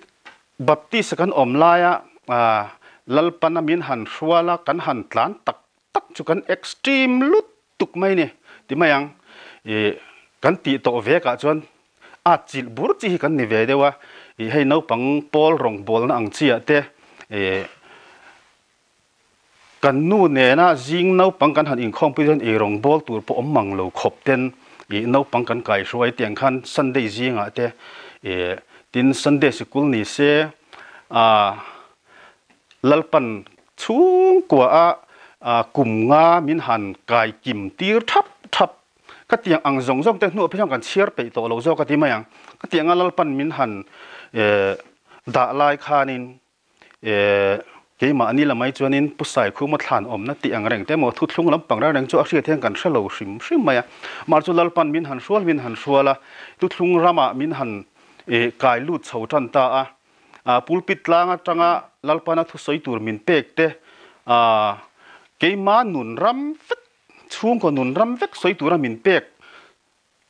Baptist a kan awm laia Lalpana min han hrual a, kan han tlan tak tak chu kan extreme lutuk mai ni ti mai ang. Ih kan tih tawh vekah chuan at chilh bur chi hi kan ni ve deuh a, ih hei naupang pawl rawngbawlna ang chiah te ih kan nu nena zing naupang kan han inkhawmpui chuan ei rawngbâwl tur pawh awm mang lo khawp ten ih naupang kan kaihruai tiang khan Sunday zingah te ih tin Sunday sikul ni se ah Lalpan chhungkua a kum nga min han kai kim tir thap thap ka tiang ang zawng zawng te hnuah phei chuan kan chhiar peih tawh lo zawk a ti mai ang ka tiang a Lalpan min han eh dah lai khanin Eh, keimahni lamai chuanin Pu Saikhuma thlan awmna tih ang reng te emaw thuthlung lampang reng reng chu a hriat hian kan hre lo hrim hrim mai a. Mah chu Lalpan min han hrual min han hrual a, thuthlung ramah min han eh kai lut chho tan ta a. Ah, pulpit tlang atanga Lalpana thusawi tur min pek te, ah, keima nun ram vek, chhungkaw nun ram vek sawi tura min pek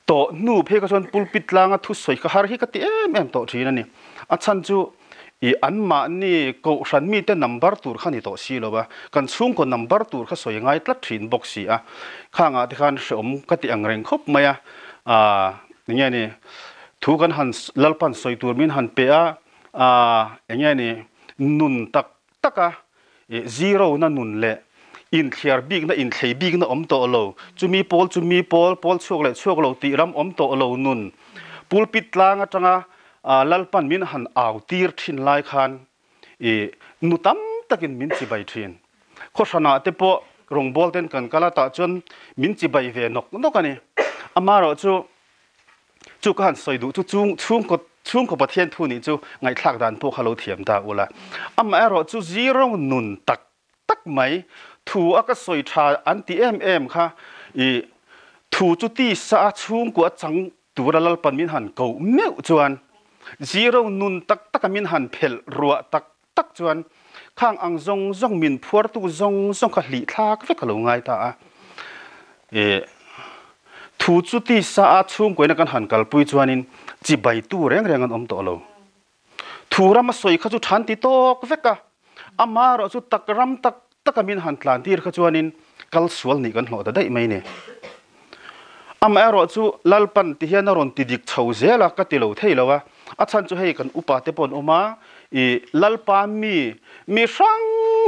Tawh hnu phei kha chuan pulpit tlanga thusawi ka har hi ka ti em em tawh thin a ni. A chhan chu i anmahni kohhran mite number tur kha ni tawh si lo va, kan chhungkaw number tur kha sawi ngai tlat thin bawk si a. Khangah te khan hreawm ka ti ang reng khawp mai a, aah eng nge ni thu kan han Lalpan sawi tur min han pe a, aah eng nge ni nun tak taka zero na nun leh inthliar bikna inthlei bikna awm tawh lo, chumi pawl chumi pawl, pawl chhuak leh chhuak lo tih ram awm tawh lo nun pulpit tlang atanga Lalpan min han au tir thin lai khan nu tam takin min chibai thin. Khawhranah te pawh rawngbâwl ten kan kal a tah chuan min chibai ve nawk nawk a ni. Amaherawhchu Chu ka han sawi duh chu chung chhungkaw chhungkaw Pathian thu nih chu ngaihthlak dan pawh kha lo thiam ta ula. Amaherawh chu zero nun tak tak mai thu a ka sawi tha an ti em em kha i thu chu tisa a chhungkua chang tura Lalpan min han koh meuh chuan zero nun tak taka min han phelh ruah tak tak chuan khang ang zawng zawng min phuartu zawng zawng kha hlih thlak vek a lo ngai ta a. E thu chu tisa a chhungkuaina kan han kalpui chuanin chibaitu reng reng an awm tawh lo. Thu ram a sawi kha chu than ti tawk vek a, amaherawh chu tak ram tak taka min han tlan tir kha chuanin kal sual nih kan hlawh ta daih mai ni. Amaherawh chu Lalpan ti hian a rawn ti dik chho zel a, ka ti lo thei lo a, a chhan chu hei kan upa te pawh an awm a, i Lalpa mi, mi hrang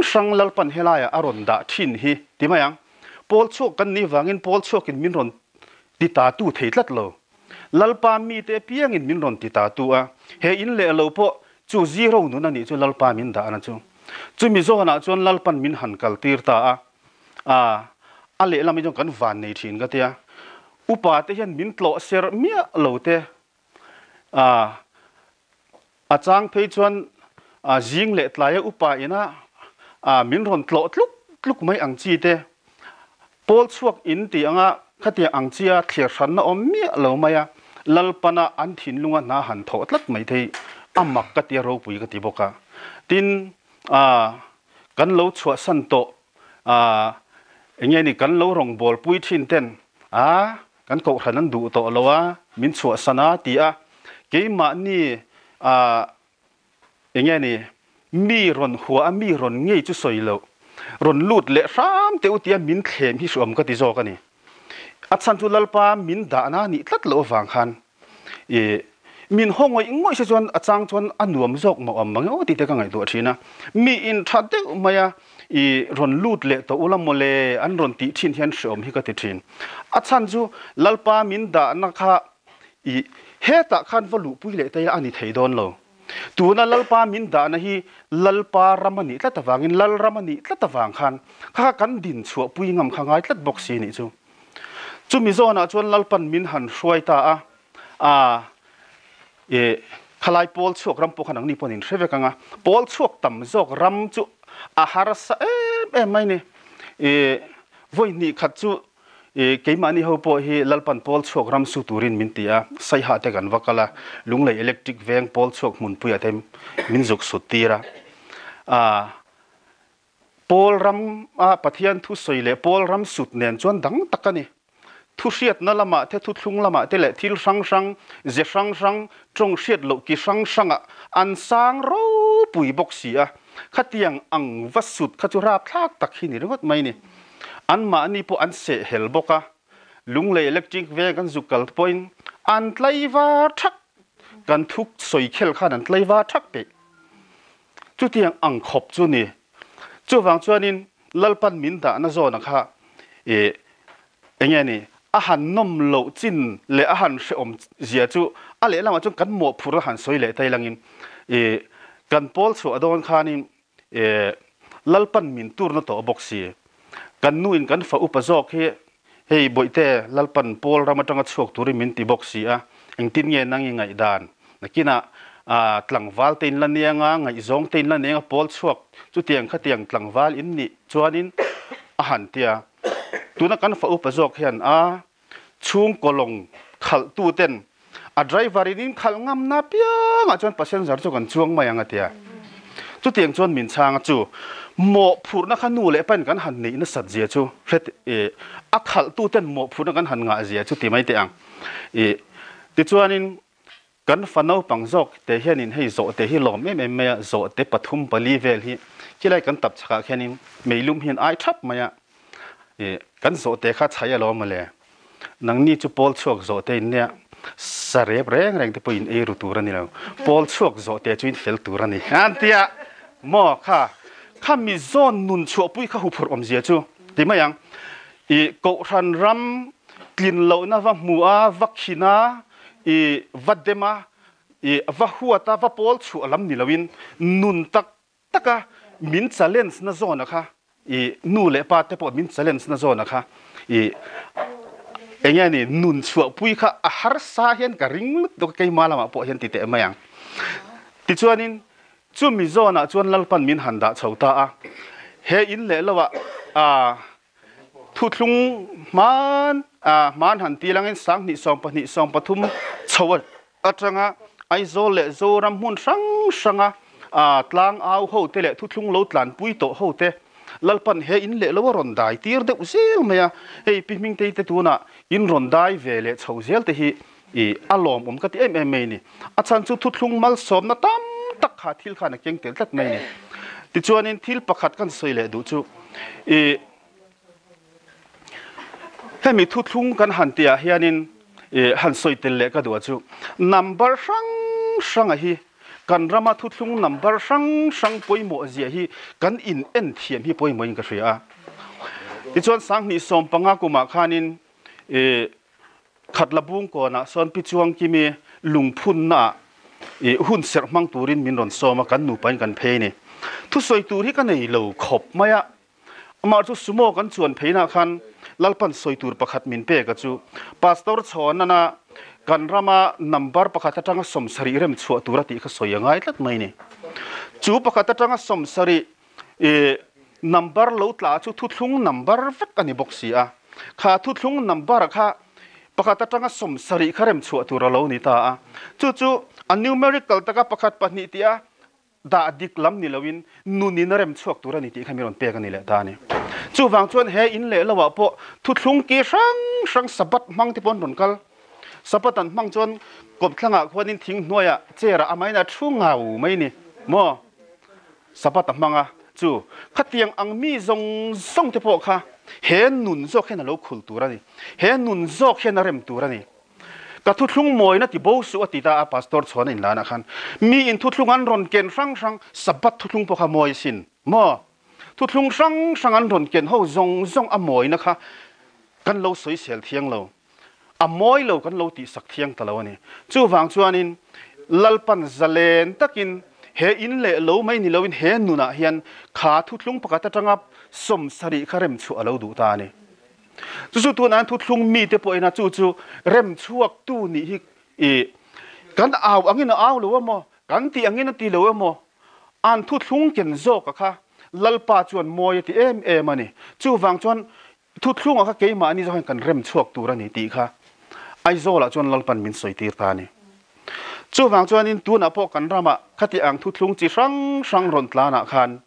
hrang Lalpan helaiah a rawn dah thin hi ti mai ang. Pawl chhuak kan nih vangin pawl chhuakin min rawn ti ta tu thei tlat lo. Lalpa mite apiangin min rawn ti ta tu a, he in leh lo pawh chu zero nun a nih chu Lalpa min dahna chu. Chumi zawnah chuan Lalpan min han kaltir ta a, a a lehlam hi chuan kan van nei thin ka tia. Upa te hian min tlawh ser miah lo te, a a chang phei chuan a zing leh tlaia upa ina a min rawn tlawh tluk tluk mai ang chi te, pawl chhuak in tih anga khatiang ang chia thliar hranna awm miah lo mai a, Lalpana an thinlunga hna han thawh tlat mai thei a mak ka tia ropui ka ti bawk a. Tin, a kan lo chhuahsan tawh a eng nge ni kan lo rawngbâwl pui thin ten a kan kohhran an duh tawh lo a min chhuahsan a ti a keimahni a eng nge ni mi rawn hua a mi rawn ngei chu sawi loh rawn lut leh hram teh u tia min thlem hi hruam ka ti zawk a ni. A chhan chu Lalpa min dahna nih tlat loh avang khan I min haw ngawih ngawih se chuan a chang chuan a nuam zawk mah awm mang emaw tih te ka ngaihtuah thin a. Mi in tha deuh mai a, i rawn lut leh tawh ula mawle an rawn tih thin hian hreawm hi ka ti thin. A chhan chu Lalpa min dahna kha i hetah khan va luhpui leh ta ila a ni thei dawn lo. Tuna Lalpa min dahna hi Lalpa ram a nih tlat avangin Lalram a nih tlat avang khan kha kha kan din chhuahpui ngam kha ngai tlat bawk si nih chu. Chumi zawnah chuan Lalpan min han hruai ta a, a e khalai pawl chhuak ram pawh kha nangni pawh an inhre vek ang a, pawl chhuak tam zawk ram chu a harsa em em mai ni. E vawi hnih khat chu I keimahni ho pawh hi Lalpan pawl chhuak ram su turin min ti a, Saiha te kan va kal a, Lunglei Electric veng pawl chhuak hmunpuiah te min zuk sut tir a. Aa pawl ram a Pathian thu sawi leh pawl ram sut nen chuan dang tak a ni. Thu hriatna lamah te, thuthlung lamah te leh thil hrang hrang, ze hrang hrang, tawng hriat loh ki hrang hrangah an sang ropui bawk si a. Khatiang ang va sut kha chu rapthlak tak hi ni ringawt mai ni. Anmahni pawh an seh hel bawk a, Lunglei electric veng kan zuk kal pawhin an tlaivar thak, kan thuk sawi khel khan an tlaivar thak peih. Chutiang ang khawp chu ni. Chuvang chuanin Lalpan min dahna zawna kha ih eng nge ni, a han nawm loh chin leh a han hrehawm zia chu a lehlamah chuan kan mawhphurh a han sawi leh ta ilangin ih kan pawl chhuah dawn khanin E, Lalpan min turna tawh bawk si. Kan nu in kan fa upa zawk hi, hei Bawihte, Lalpan Paul ram atanga chhuak turin min ti bawk si a, engtin nge nang i ngaihdan? Nakinah a tlangval te in la niang a, ngaihzawng te in la niang a, Paul chhuak chutiang khatiang tlangval in nih chuanin a han ti a. Tuna kan fa upa zawk hian a chhungkaw lawng khalh tu ten a driver in in khalh ngam na piang ah chuan passenger chu kan chuang mai ang a tia. Chutiang chuan min chhang a chu mawhphurhna kha nu leh pa in kan han neih nasat zia chu hre eh a khalh tu ten mawhphurhna kan han ngah zia chu ti mai teh ang. Ih tichuanin Kan fa naupang zawk te hianin hei zawh te hi lawm em em mai a, zawh te pathum pali vel hi khilai kan tap chhakah khianin meilum hian ai thap mai a, ih kan zawh te kha chhai alawm mawle, nangni chu pawl chhuak zawh te in nia, sa rep reng reng te pawh in ei ru tur a ni lo, pawl chhuak zawh te chu in fel tur a ni an ti a, maw kha kha mi zawn nun chhuahpui kha huphurh awmzia chu ti mai ang, ih kohhran ram tlin lohna va hmu a, va khin a, i va dem a, i va huat a, va pawl chhuah lam ni loin nun tak tak a min challenge na zawn a kha i nu leh pa te pawh min challenge na zawn a kha i eng nge ni nun chhuahpui kha a harsa hian ka ring lutuk a keimah lamah pawh hian ti teh mai ang. Tichuanin chumi zawnah chuan Lalpan min han dah chho ta a, he in leh lohah aa Thuthlung hman a hman han ti langin 20 20 13 chho atanga Aizawl leh Zoram hmun hrang hranga tlang au ho te leh thuthlung lo tlanpui tawh ho te Lalpan he in leh lo a rawn dai tir deuh zel mai a, hei Pi Hmingtei te tunah in rawn dai ve leh chho zel te hi i a lawmawm ka ti em em mai a ni. A chhan chu thuthlung malsawmna tam tak kha thil khan a keng tel tlat mai a ni. Tichuanin thil pakhat kan sawi leh duh chu i hemi thuthlung kan han tihah hianin i han sawi tel leh ka duh a chu number hrang hranga hi kan rama thuthlung number hrang hrang pawimawh zia hi kan in en thiam hi pawimawhin ka hria a. Tichuan 2015 kumah khanin i Khatla bung kawnah sawn Pi Chuangkimi lungphunnaah i hun serh hmang turin min rawn sawm a, kan nupain kan phei a ni. Thusawi tur hi ka nei lo khawp mai a, amah chu sumo kan chuan pheinah khan Lalpan sawi tur pakhat min pek a chu Pastor Chhawnana kan rama number pakhat atanga 70 rem chhuah tur a tih kha sawi a ngai tlat mai a ni. Chu pakhat atanga 70 I number lo tla chu thuthlung number vek a ni bawk si a. Kha thuthlung number kha pakhat atanga 70 kha rem chhuah tur a lo ni ta a. Chu chu a numerical taka pakhat pahnih tia dah dik lam ni loin nunin a rem chhuak tur a ni tih kha mi rawn pek a ni leh ta a ni. Chuvang chuan he in leh loah pawh thuthlung ki hrang hrang Sabbath hmang te pawh an rawn kal. Sabbath an hmang chuan kawmthlangah khuanin thing hnuaiah chair ah amahin a thu ngau mai ni maw? Sabbath a hmang a, chu khatiang ang mi zawng zawng te pawh kha he nun zawk hian a lo khul tur a ni. He nun zawk hian a rem tur a ni. Ka thuthlung mawina ti bo suh a ti ta a, Pastor chhuan a inlan ah khan mi in thuthlung an rawn ken hrang hrang, Sabbath thuthlung pawh kha mawi sin maw? Thuthlung hrang hrang an rawn ken ho zawng zawng a mawina kha kan lo sawisel thiang lo. A mawi lo kan lo tihsak thiang ta lo a ni. Chuvang chuanin Lalpan zalen takin he in leh lo mai ni loin he nunah hian kha thuthlung pakhat atanga 70 kha rem chhuah a lo duh ta a ni. Chu chu tunah hian thuthlung mite pawhin a chu chu rem chhuaktu nih hi i kan au angin a au lo emaw, kan tih angin a ti lo emaw, an thuthlung ken zawka kha Lalpa chuan mawi a ti em em a ni. Chuvang chuan. Thuthlungah kha keimahni zawk hian kan rem chhuak tur a ni tih kha Aizawlah chuan Lalpan min sawi tir ta a ni. Chuvang chuanin tunah pawh kan ramah khati ang thuthlung chi hrang hrang rawn tlanah khan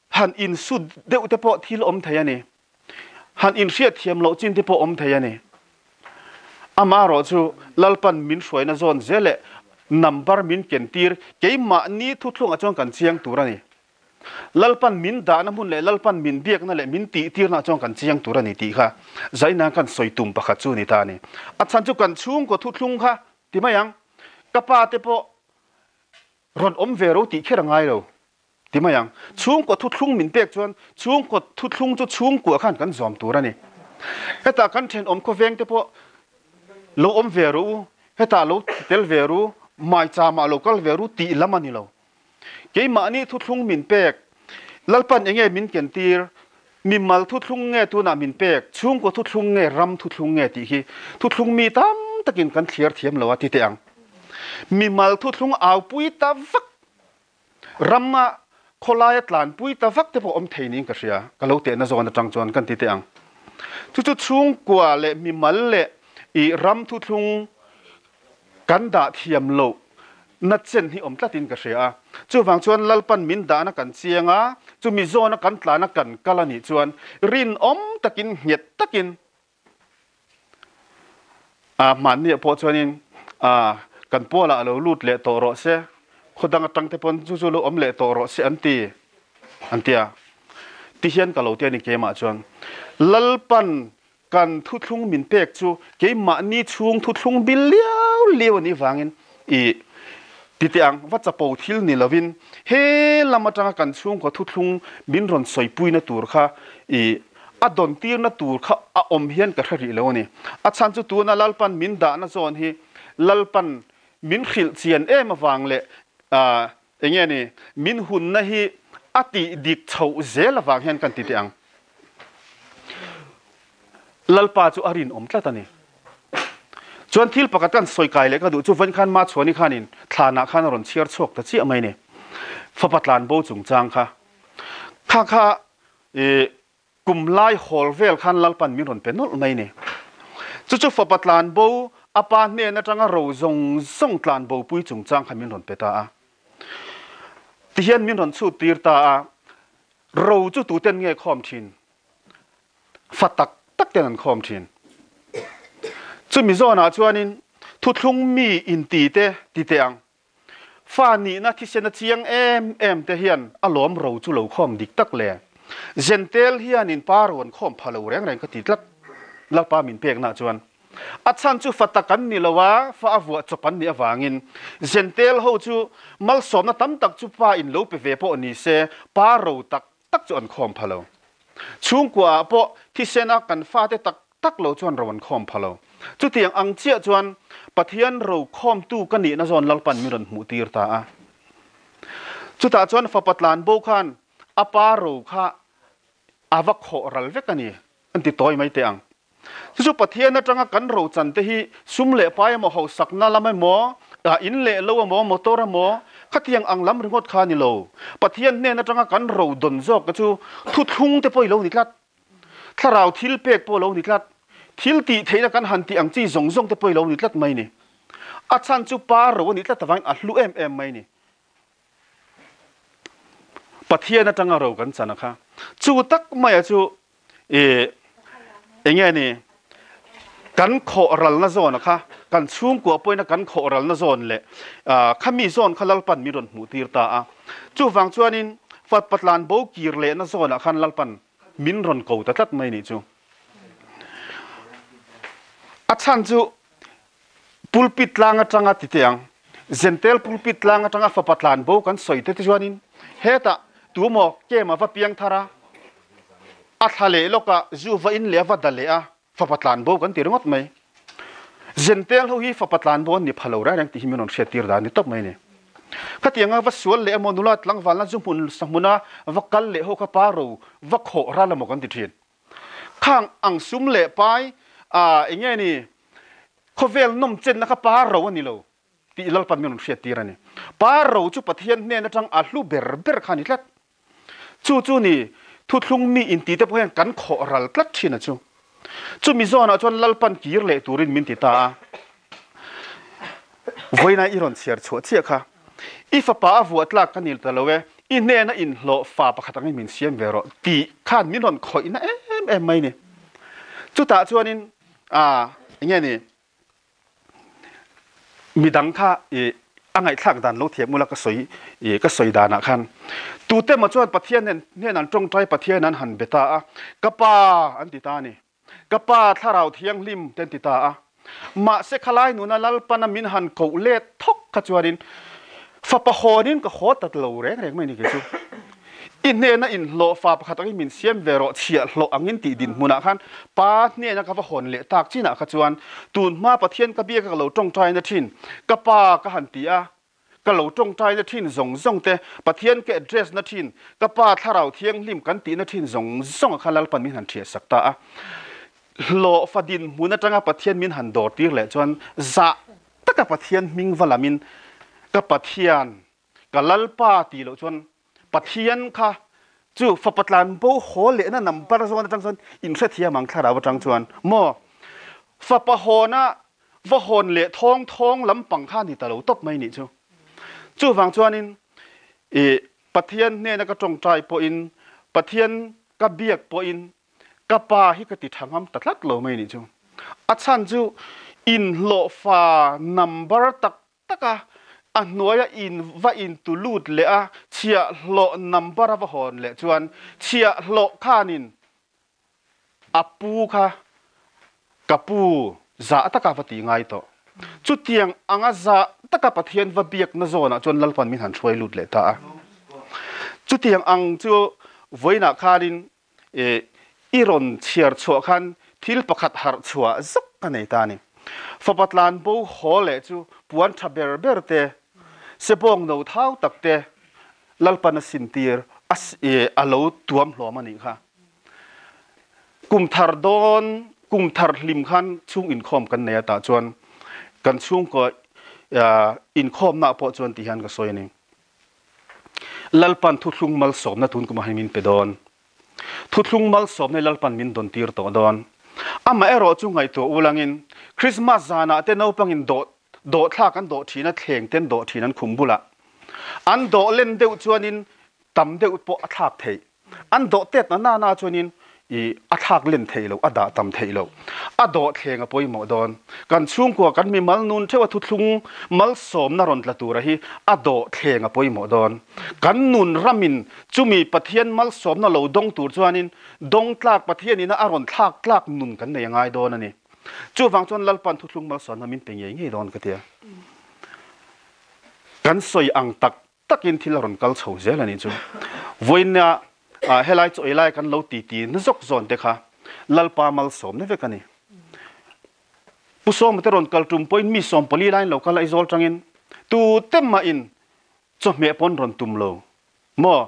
han insut deuh te pawh thil awm thei a ni. Han inhriatthiam loh chin te pawh awm thei a ni. Amaherawh chu Lalpan min hruaina zawn zel leh number min ken tir keimahni thuthlungah chuan kan chiang tur a ni. Lalpan min dahna hmun leh Lalpan min biakna leh min tihtirna chuan kan chiang tur a ni tih kha zaina kan sawi tum pakhat chu a ni ta a ni. A chhan chu kan chhungkaw thuthlung kha ti mai ang, ka pa te pawh rawn awm ve ro tih kher a ngai lo ti mai ang. Chhungkaw thuthlung min pek chuan chhungkaw thuthlung chu chhungkua khan kan zawm tur a ni. Hetah kan thenawm khawveng te pawh lo awm ve ru u, hetah lo tel ve ru, maicham ah lo kal ve ru tih lam a ni lo. Keimahni thuthlung min pek, Lalpan enge min kentir, mimal thuthlung nge tunah min pek, chhungkaw thuthlung nge ram thuthlung nge tih hi thuthlung mi tam takin kan thliar thiam lo a ti teh ang. Mimal thuthlung aupui ta vak, rama khawlaia tlanpui ta vak te pawh awm thei niin ka hria, ka lo tehna zawn atang chuan kan ti teh ang. Chu chu chhungkua leh mimal leh i ram thuthlung Kan dah thiam loh na chen hi awm tlatin ka hria a. Chuvang chuan Lalpan min dahna kan chiang a, chumi zawna kan tlana kan kal a nih chuan rinawm takin nghet takin a hmanniah pawh chuanin a kan pualah a lo lut leh tawh rawh se, khaw dang atang te pawn chu chu lo awm leh tawh rawh se an ti an ti a. Tihian ka lo ti a ni keimah chuan Lalpan Kan thuthlung min pek chu keimahni chhung thuthlung bil liau liau a nih vangin i ti teh ang, va chapo thil ni lovin he lam atanga kan chhungkaw thuthlung min rawn sawipuina tur kha i a dawn tirna tur kha a awm hian ka hre rih lo a ni. A chhan chu tuna Lalpan min dahna zawn hi Lalpan min hrilh chian em avang leh enge ni min hunna hi a tih dik chhoh zel avang hian kan ti teh ang. Lalpa chu a rinawm tlat a ni. Chuan thil pakhat kan sawi kai leh ka duh chu vawiin khan Machhuani khanin thlanah khan a rawn chhiar chhuak ta chiah mai ni. Fapa tlanbo chungchang kha. Kha kha i Kum lai hawl vel khan Lalpan min rawn pe nawlh mai ni. Chu chu fapa tlanbo a pa hnen atanga ro zawng zawng tlanbo pui chungchang kha min rawn pe ta a. Tihian min rawn chhut tir ta a, ro chu tuten nge khawm thin? Fa tak tak ten an khawm thin. Chumi zawnah chuanin thuthlung mi inti te ti teh ang. Fa nihna thisen a chiang em em te hian a lawm ro chu lo khawm dik tak le. Zentel hianin pa rawn khawm pha lo reng reng ka ti tlat. Lalpa min pekna chuan a chhan chu fa tak an ni lo a, fa a vuah chawp an nih avangin Zentel ho chu malsawmna tam tak chu pa in lo pe ve pawh ni se pa ro tak tak chu an khawm pha lo. Chhungkua ah pawh thisen a kan fate tak tak lo chuan ro an khawm pha lo. Chutiang ang chiah chuan Pathian ro khawmtu ka nihna zawn Lalpan min rawn hmuh tir ta a. Chutah chuan fapa tlan bo khan a pa ro kha a va khawh ral vek a ni an ti tawi mai teh ang. Chu chu Pathian atanga kan ro chan te hi sum leh pai emaw hausakna lam emaw, in leh lo emaw, motor emaw khatiang ang lam ringawt kha a ni lo. Pathian hnen atanga kan ro dawn zawk te chu thuthlung te pawh i lo ni tlat. Thlarau thil pek pawh lo ni tlat. Thil tih theihna kan han tih ang chi zawng zawng te pawh i lo ni tlat mai ni. A chhan chu pa ro a nih tlat avangin a hlu em em mai ni. Pathian atanga ro kan chan a kha. Chu tak maia chu i enge ni kan khawh ralna zawn a kha kan chhungkua pawhin a kan khawh ralna zawn leh khami zawn kha Lalpan min rawn hmuh tir ta a. Chuvang chuanin Fatpatlan bo kir lehna zawnah khan Lalpan min rawn ko ta tlat mai nih chu. A chhan chu pulpit tlang atanga ti teh ang, Zentel pulpit tlang atanga fapa tlan bo kan sawi te chuanin hetah tumaw kem a va piang thar a, a thla leh lawkah zu va in leh a va da leh a, Fapa tlan bo kan ti ringawt mai. Zentel ho hi fapa tlan bo an ni pha lo reng reng tih hi min rawn hriat tir dan ni tawp mai a ni. Khatianga va sual leh emaw nula tlangvalna zu hmun sahmuna va kal leh ho kha pa ro va khawh ral emaw kan ti thin. Khang ang sum leh pai ah enge ni khawvel nawm chenna kha pa ro a ni lo tih Lalpan min rawn hriat tir a ni. Pa ro chu Pathian hnen atang a hlu ber ber kha a ni tlat. Chu chu ni, Thuthlung mi inti te pawh hian kan khawh ral tlat thin a chu. Chumi zawnah chuan Lalpan kir leh turin min ti ta a. Vawiina i rawn chhiar chhuah chiah kha. I fapa a vuah tlak ka nil ta lo e, i hnena inhlawh fa pakhat angin min siam ve rawh tih khan min rawn khawihna em em mai ni. Chutah chuanin aa enge ni midang kha i a ngaihthlak dan lo thiam ula ka sawi i ka sawi danah khan tute maw chuan Pathian nen hnen an tawngtai Pathian an han be ta a, ka pa an ti ta a ni. Ka pa thlarau thianghlim te an ti ta a. Mahse khalai nuna Lalpana min han koh let thawk kha chuanin fapa hawnin ka haw ta lo reng reng mai ni kei chu. I hnena inhlawh fa pakhat angin min siam ve rawh chhiahhlawh angin tih dinhmunah khan pa hnena ka va hawn leh tak chinah kha chuan tunhma Pathian ka biaka ka lo tawngtaina thin ka pa ka han ti a, Ka lo tawngtaina thin zawng zawng te, Pathian ka address na thin, ka Pa Thlarau Thianghlim kan tihna thin zawng zawng a kha Lalpan min han thiah sak ta a. Hlawhfa dinhmun atanga Pathian min han dawr tir leh chuan zah taka Pathian hming va lamin ka Pathian, ka Lalpa tih loh chuan Pathian kha chu fapa tlan bo haw lehna number zawn atang chuan inhrethiam ang thlarau atang chuan maw fapa hawna va hawn leh thawng thawng lampang kha ni ta lo tawp mai nih chu. Chuvang chuanin i Pathian hnena ka tawngtai pawhin Pathian ka biak pawhin ka pa hi ka ti tha ngam ta tlat lo mai nih chu. A chhan chu inhlawhfa number tak taka a hnuaia in va in tu lut leh a chhiahhlawh number a va hawn leh chuan chhiahhlawh khanin A pu kha ka pu zah taka va ti ngai tawh. Chutiang anga zah taka Pathian va biakna zawnah chuan Lalpan min han hruai lut leh ta a. Chutiang ang chu vawiinah khanin i rawn chhiar chhuah khan thil pakhat harh chhuah zuk ka nei ta a ni. Fapa tlan bo haw leh chu puan tha ber ber te, sebawng no thau tak te Lalpan a sintir a lo tuam hlawm a nih kha. Kum thar dawn, kum thar hlim khan chhung inkhawm kan nei a tah chuan kan chhungkaw inkhawmna pawh chuan ti hian ka sawi a ni. Lalpan thuthlung malsawmna tun kumah hian min pe dawn. Thuthlung malsawmna hi Lalpan min dawn tir tawh dawn. Amaherawh chu ngaihtuah ulangin Christmas zanah te naupangin dawh dawhthlak an dawh thin a, thleng te an dawh thin an khum bulah. An dawh len deuh chuanin tam deuh pawh a thlak theih. An dawh tet na na na chuanin i a thlak len theih loh, a dah tam theih loh. A dawh thleng a pawimawh dawn. Kan chhungkua kan mimal nun theuh a thuthlung malsawmna rawn tla tura hi a dawh thleng a pawimawh dawn. Kan nun ramin chumi Pathian malsawmna lo dawng tur chuanin dawng tlak Pathianina a rawn thlak tlak nun kan nei a ngai dawn a ni. Chuvang chuan Lalpan thuthlung malsawmna min pe ngei ngei dawn ka tia. Kan sawi ang tak takin thil a rawn kal chho zel a nih chu. Vawiina helai chaw ei lai kan lo ti ti na zawk zawn te kha Lalpa malsawmna vek a ni. Pu Sawma te rawn kal tum pawhin mi 40 laiin lo kal a Aizawl tangin tu te mahin chawhmeh pawn rawn tum lo maw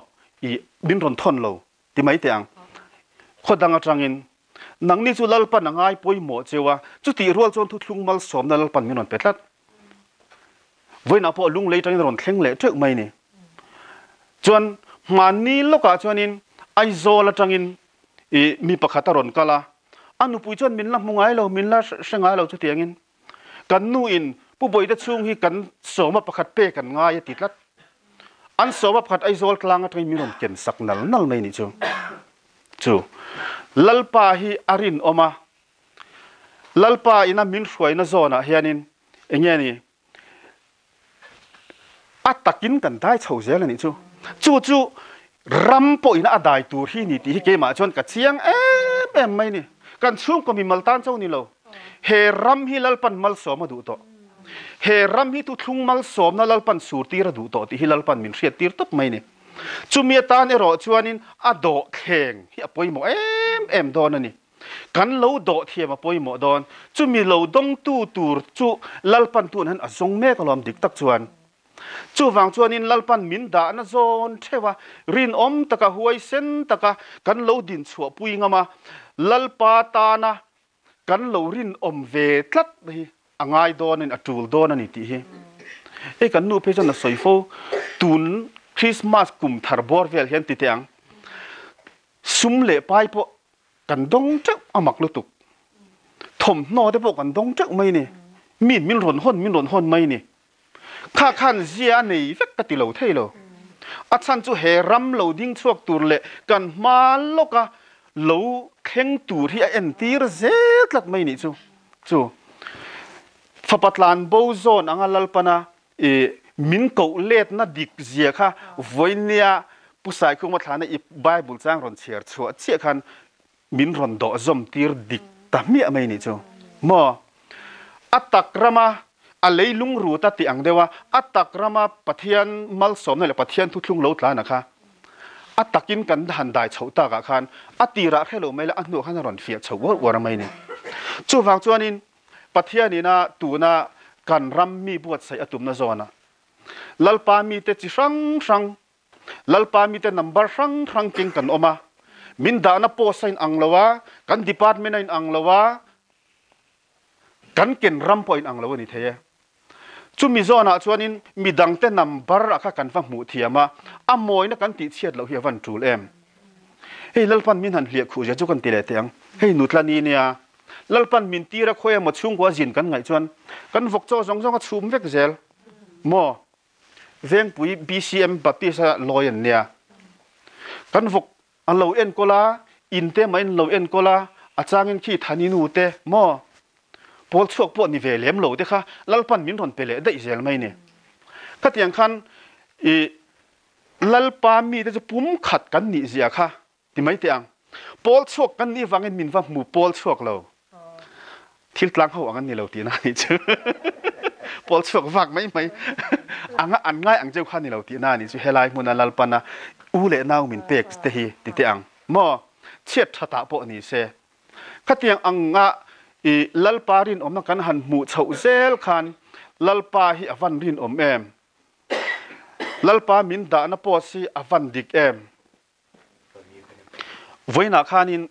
i min rawn thawn lo ti mai teh ang. Khaw dang atangin nangni chu Lalpan a ngai pawimawh cheu a, chutih rual chuan thuthlung malsawmna Lalpan min rawn pe tlat. Vawiinah pawh lunglei tangin a rawn thleng leh teuh mai ni. Chuan hmanni lawkah chuanin Aizawl atangin i mi pakhat a rawn kal a, a nupui chuan min la hmu ngai lo, min la hre ngai lo chutiangin kan nu in Pu Bawihte chhung hi kan sawma pakhat pek an ngai a ti tlat. An sawma pakhat Aizawl tlang atangin min rawn ken sak nal nal mai nih chu. Chu Lalpa hi a rinawm a, Lalpa ina min hruaina zawnah hianin eng nge ni a takin kan dai chho zel a nih chu. Chu chu ram pawhin a dai tur hi ni tih hi keimah chuan ka chiang em em mai ni. Kan chhungkaw mimal tan cho ni lo. He ram hi Lalpan malsawm a duh tawh. He ram hi thuthlung malsawmna Lalpan surtir a duh tawh tih hi Lalpan min hriattir tawp mai ni. Chumi atan erawh chuanin a dawhthleng hi a pawimawh em em dawn a ni. Kan lo dawh thiam a pawimawh dawn. Chumi lo dawngtu tur chu Lalpan tun han a zawng mek alawm dik tak chuan. Chuvang chuanin Lalpan min dahna zawn theuh a, rinawm taka huaisen taka kan lo din chhuahpui ngam a, Lalpa tana kan lo rinawm ve tlat hi a ngai dawn a ni, a tul dawn a ni tih hi. Hei kan nu phei chuan a sawi fo, tun Christmas kum thar bawr vel hian ti teh ang. Sum leh pai pawh kan dawng teuh a mak lutuk. Thawmhnaw te pawh kan dawng teuh mai ni. Miin min rawn hawn min rawn hawn mai ni. Kha khan zia a nei vek ka ti lo thei lo. A chhan chu he ram lo ding chhuak tur leh kan hma lawka lo thleng tur hi a entir zel tlat mai nih chu. Chu fapa tlan bo zawn anga Lalpana i min koh letna dik zia kha vawinia Pu Saikhuma thlana i Bible chang rawn chhiar chhuah chiah khan min rawn dawh zawm tir dik ta hmiah mai nih chu maw? A tak rama a leilung rut a tih ang deuh a, a tak rama Pathian malsawmna leh Pathian thuthlung lo tlana kha a takin kan han dai chhoh takah khan a tirah hre lo mai la a hnuah khan a rawn fiah chho uar uar mai ni. Chuvang chuanin Pathianina tuna kan ram mi buatsaih a tumna zawnah Lalpa mite chi hrang hrang Lalpa mite number hrang hrang keng kan awm a, min dahna post a inang lo a, kan department a inang lo a, kan ken ram pawh a inang lo a ni thei e. Chumi zawnah chuanin midangte number a kha kan va hmuh thiam a, a mawina kan tihchhiat loh hi a van tul em? Hei Lalpan min han hliah khuh zia chu kan ti leh teh ang. Hei nutla ni nia, Lalpan min tir a khawi emaw chhungkua zin kan ngaih chuan kan vawk chaw zawng zawng a chhum vek zel maw? Vengpui BCM Baptist a lawi an nia. Kan vawk an lo enkawl a, in te mah in lo enkawl a, a changin khi Thani nu te maw pawl chhuak pawh ni ve lem lo te kha Lalpan min rawn pe leh daih zel mai ni. Khatiang khan i Lalpa mite chu pum khat kan nih zia kha Ti mai teh ang. Pawl chhuak kan nih vangin min va hmu pawl chhuak lo. Thil tlang ho ang an ni lo tihna a nih chu. Pawl chhuak vak mai mai anga an ngai ang cheu kha ni lo tihna a nih chu. Helai hmuna Lalpana u leh nau min pek te hi ti teh ang. Maw? Chhiat thatah pawh ni se. Khatiang anga i Lalpa rinawmna kan han hmuh chhoh zel khan Lalpa hi a van rinawm em? Lalpa min dahna post hi a van dik em? Vawiinah khanin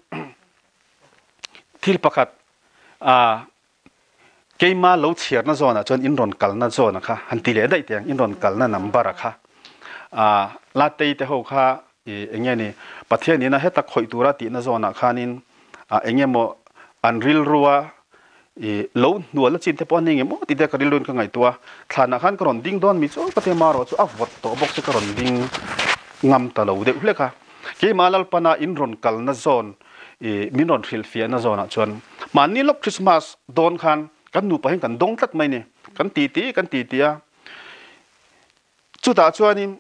thil pakhat keima lo chhiarna zawnah chuan in rawn kalna zawna kha han ti leh daih teh ang, in rawn kalna number a kha Latei te ho kha eng nge ni Pathian ina heta khawih tura tihna zawnah khanin eng emaw an rilrua I lo hnual a chin te pawh a ni nge maw tih te ka rilruin ka ngaihtuah a, thlanah khan ka rawn ding dawn mi chu ka ti marawh chu a vawt tawh bawk chu ka rawn ding ngam ta lo deuh hlek a. Keimah Lalpana in rawn kalna zawn i min rawn hrilhfiahna zawnah chuan mahni lawk Christmas dawn khan kan nupa hian kan dawng tlat mai ni, kan titi kan titi a. Chutah chuanin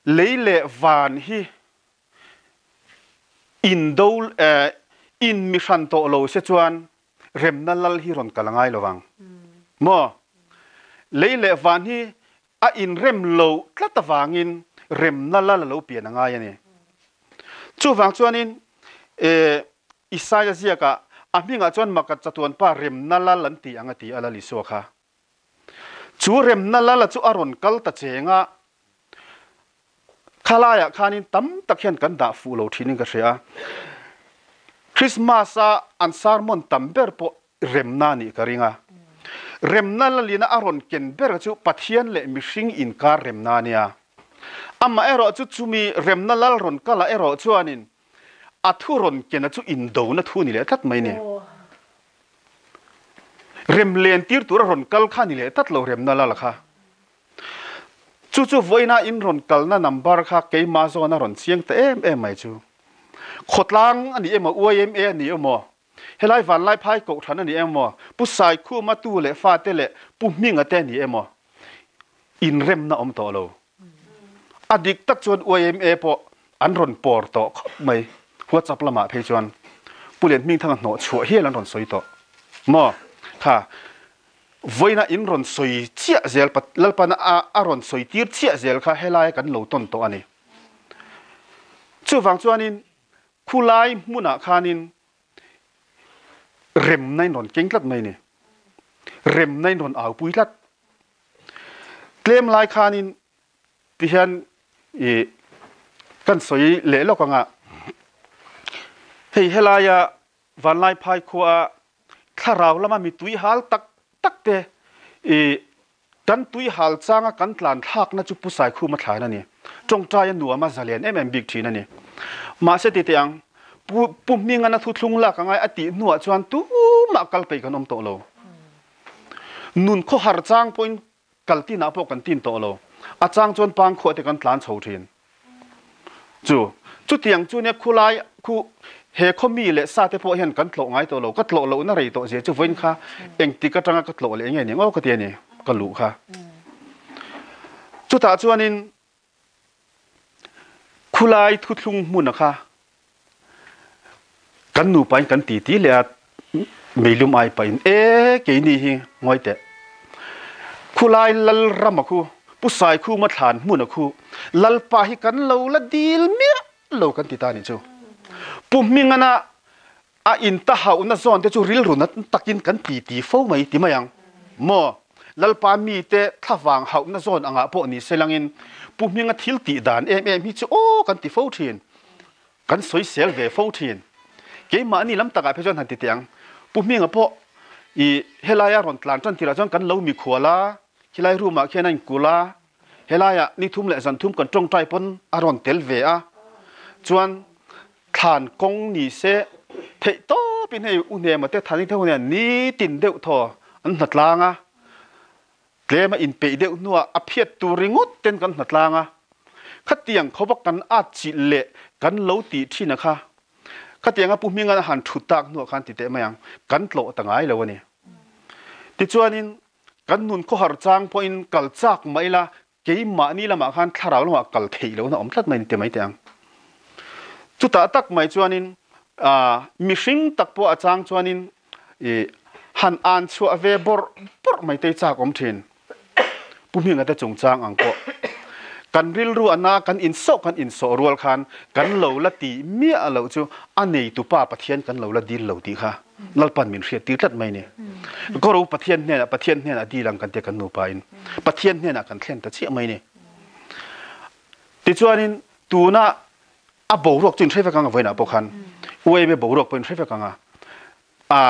lei leh van hi Indo eh in mi hran tawh lo se chuan remna lal hi rawn kal a ngai lo vang. Maw? Lei leh van hi a inrem lo tlat avangin remna lal a lo pian a ngai a ni. Chuvang chuanin eh Isaia ziakah a hmingah chuan Makat chatuanpa remna lal an ti ang a ti a Lal Isua kha. Chu remna lala chu a rawn kal ta cheng a, khalaiah khanin tam tak hian kan dah fuh lo thinin ka hria a. Christmas-a an sermon tam ber pawh remna a nih ka ring a. Remna lalina a rawn ken ber chu Pathian leh mihring inkar remna a nia. Amaherawh chu chumi remna lal rawn kalah erawh chuanin a thu rawn kena chu indona thu a ni leh tlat mai ni. Rem len tir tura rawn kal kha ni leh tlat lo remna lal kha. Chu chu vawiina in rawn kalna number kha keimah zawn a rawn chiang ta em em mai chu. Khawtlang a ni emaw, YMA a ni emaw, helai Vanlaiphai Kohhran a ni emaw, Pu Saikhuma tu leh fate leh Pu Hminga te a ni emaw, inremna awm tawh lo. A dik tak chuan YMA pawh an rawn pawr tawh khawp mai. WhatsApp lamah phei chuan Pu Lianhmingthanga hnawh chhuah hial an rawn sawi tawh maw? Kha vawiina in rawn sawi chiah zel, Lalpana a rawn sawi tir chiah zel kha helaia kan lo tawn tawh a ni. Chuvang chuanin khulai hmunah khanin remna in rawn keng tlat mai a ni. Remna in rawn aupui tlat. Tlem lai khanin tihian i kan sawi leh lawk anga hei helaia Vanlaiphai khua thlarau lama mi tui hal tak tak te i kan tui hal changa kan tlan thlakna chu Pu Saikhuma thlan a ni. Tawngtai a nuam a zalen em em bik thin a ni. Mahse ti teh ang, Pu Pu Hmingan a thuthlung lak a ngai a tih hnuah chuan tumah kal peih kan awm tawh lo. Nun khawhar chang pawhin kal tinah pawh kan tin tawh lo. A chang chuan pangkhuah te kan tlan chho thin. Chu chutiang chu nia khulai khu he khaw mi leh sa te pawh hian kan tlawh ngai tawh lo. Ka tlawh lohna rei tawh zia chu vawiin kha engtik atanga ka tlawh leh nge ni ngaw ka ti a ni ka luh kha. Chutah chuanin Khulai thuthlung hmuna kha kan nupa in kan titi leh a, meilum ai pah in e keini hi ngawi teh. Khulai lal rama khu Pu Saikhuma thlan hmuna khu Lalpa hi kan lo la dil miah lo kan ti ta nih chu. Pu Hmingana a intahauhna zawn te chu rilru nat takin kan titi fo mai ti mai ang maw? Lalpa mite thlavang hauhna zawn angah pawh ni se langin Pu Hminga thil tih dan em em hi chu aw kan ti fo thin, kan sawisel ve fo thin. Keimahni lam takah phei chuan han ti teh ang, Pu Hminga pawh i helaia rawn tlan tan tirah chuan kan lo mikhual a, khilai room ah khian a inkulh a, helaiah ni thum leh zan thum kan tawngtai pawn a rawn tel ve a, chuan Thlan kawng ni se theih tawpin hei u hnema te than theuh nen nitin deuh thaw an hna tlang a, tlema inpeih deuh hnuah a phiat tur ringawt ten kan hna tlang a, khatiang khawpa kan at chilh leh kan lo tih thin a kha, khatianga Pu Hminga han thut tak hnuah khan ti teh mai ang, kan tlawh ta ngai lo a ni. Tichuanin kan nun khawhar chang pawhin kal chak mah ila Keimahni lamah khan thlarau lamah kal theih lohna awm tlat mai ni ti mai teh ang. Chutah tak mai chuanin mihring tak pawh a chang chuanin han an chhuah ve bawrh bawrh mai te chak awm thin. Pu Hminga te chungchang ang pawh kan rilru a na kan insawh kan insawh rual khan kan lo la tih miah loh chu a neitupa Pathian kan lo la dil lo tih kha Lalpan min hriat tir tlat mai ni. Koro Pathian hnenah Pathian hnenah dil ang kan tia kan nupa in Pathian hnenah kan thlen ta chiah mai ni. Tichuanin tuna a boruak chu in hre vek anga vawiinah pawh khan UAM boruak pawh in hre vek anga a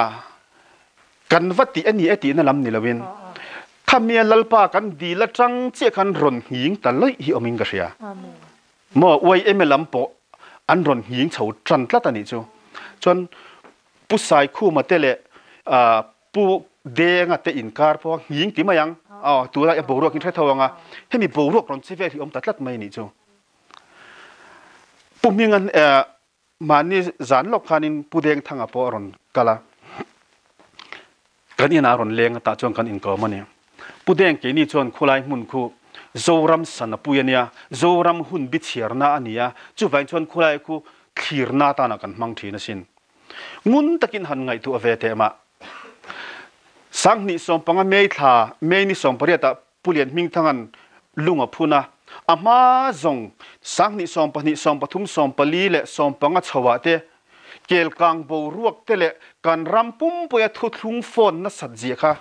kan va tih a ni e tihna lam ni loin khamia Lalpa kan dil atang chiah khan rawn nghing ta lawih hi awmin ka hria. Maw YMA lam pawh an rawn nghing chho tan tlat a nih chu. Chuan Pu Saikhuma te leh Pu Denga te inkar pawh a nghing ti mai ang. Aw tunah a boruak in hre tho ang a. Hemi boruak rawn che vel hi awm ta tlat mai a nih chu. Pu Hminga Mahni zan lawk khanin Pu Dengthanga pawh a rawn kal a, kan inah a rawn leng a, tah chuan kan inkawm a ni. Pu Deng keini chuan khulai hmun khu Zoram sanapui a nia, Zoram hun bichhiarna a ni a, chuvangin chuan khulai khu thlirna atana kan hmang thin asin. Ngun takin han ngaihtuah ve teh mah. 2015 May thla, May ni 18 ah Pu Lian Hmingthanga'n lung a phun a, a hma zawng 2012, 13, 14 leh 15 chhoah te kelkang boruak te leh kan ram pumpuia thuthlung phone nasat zia kha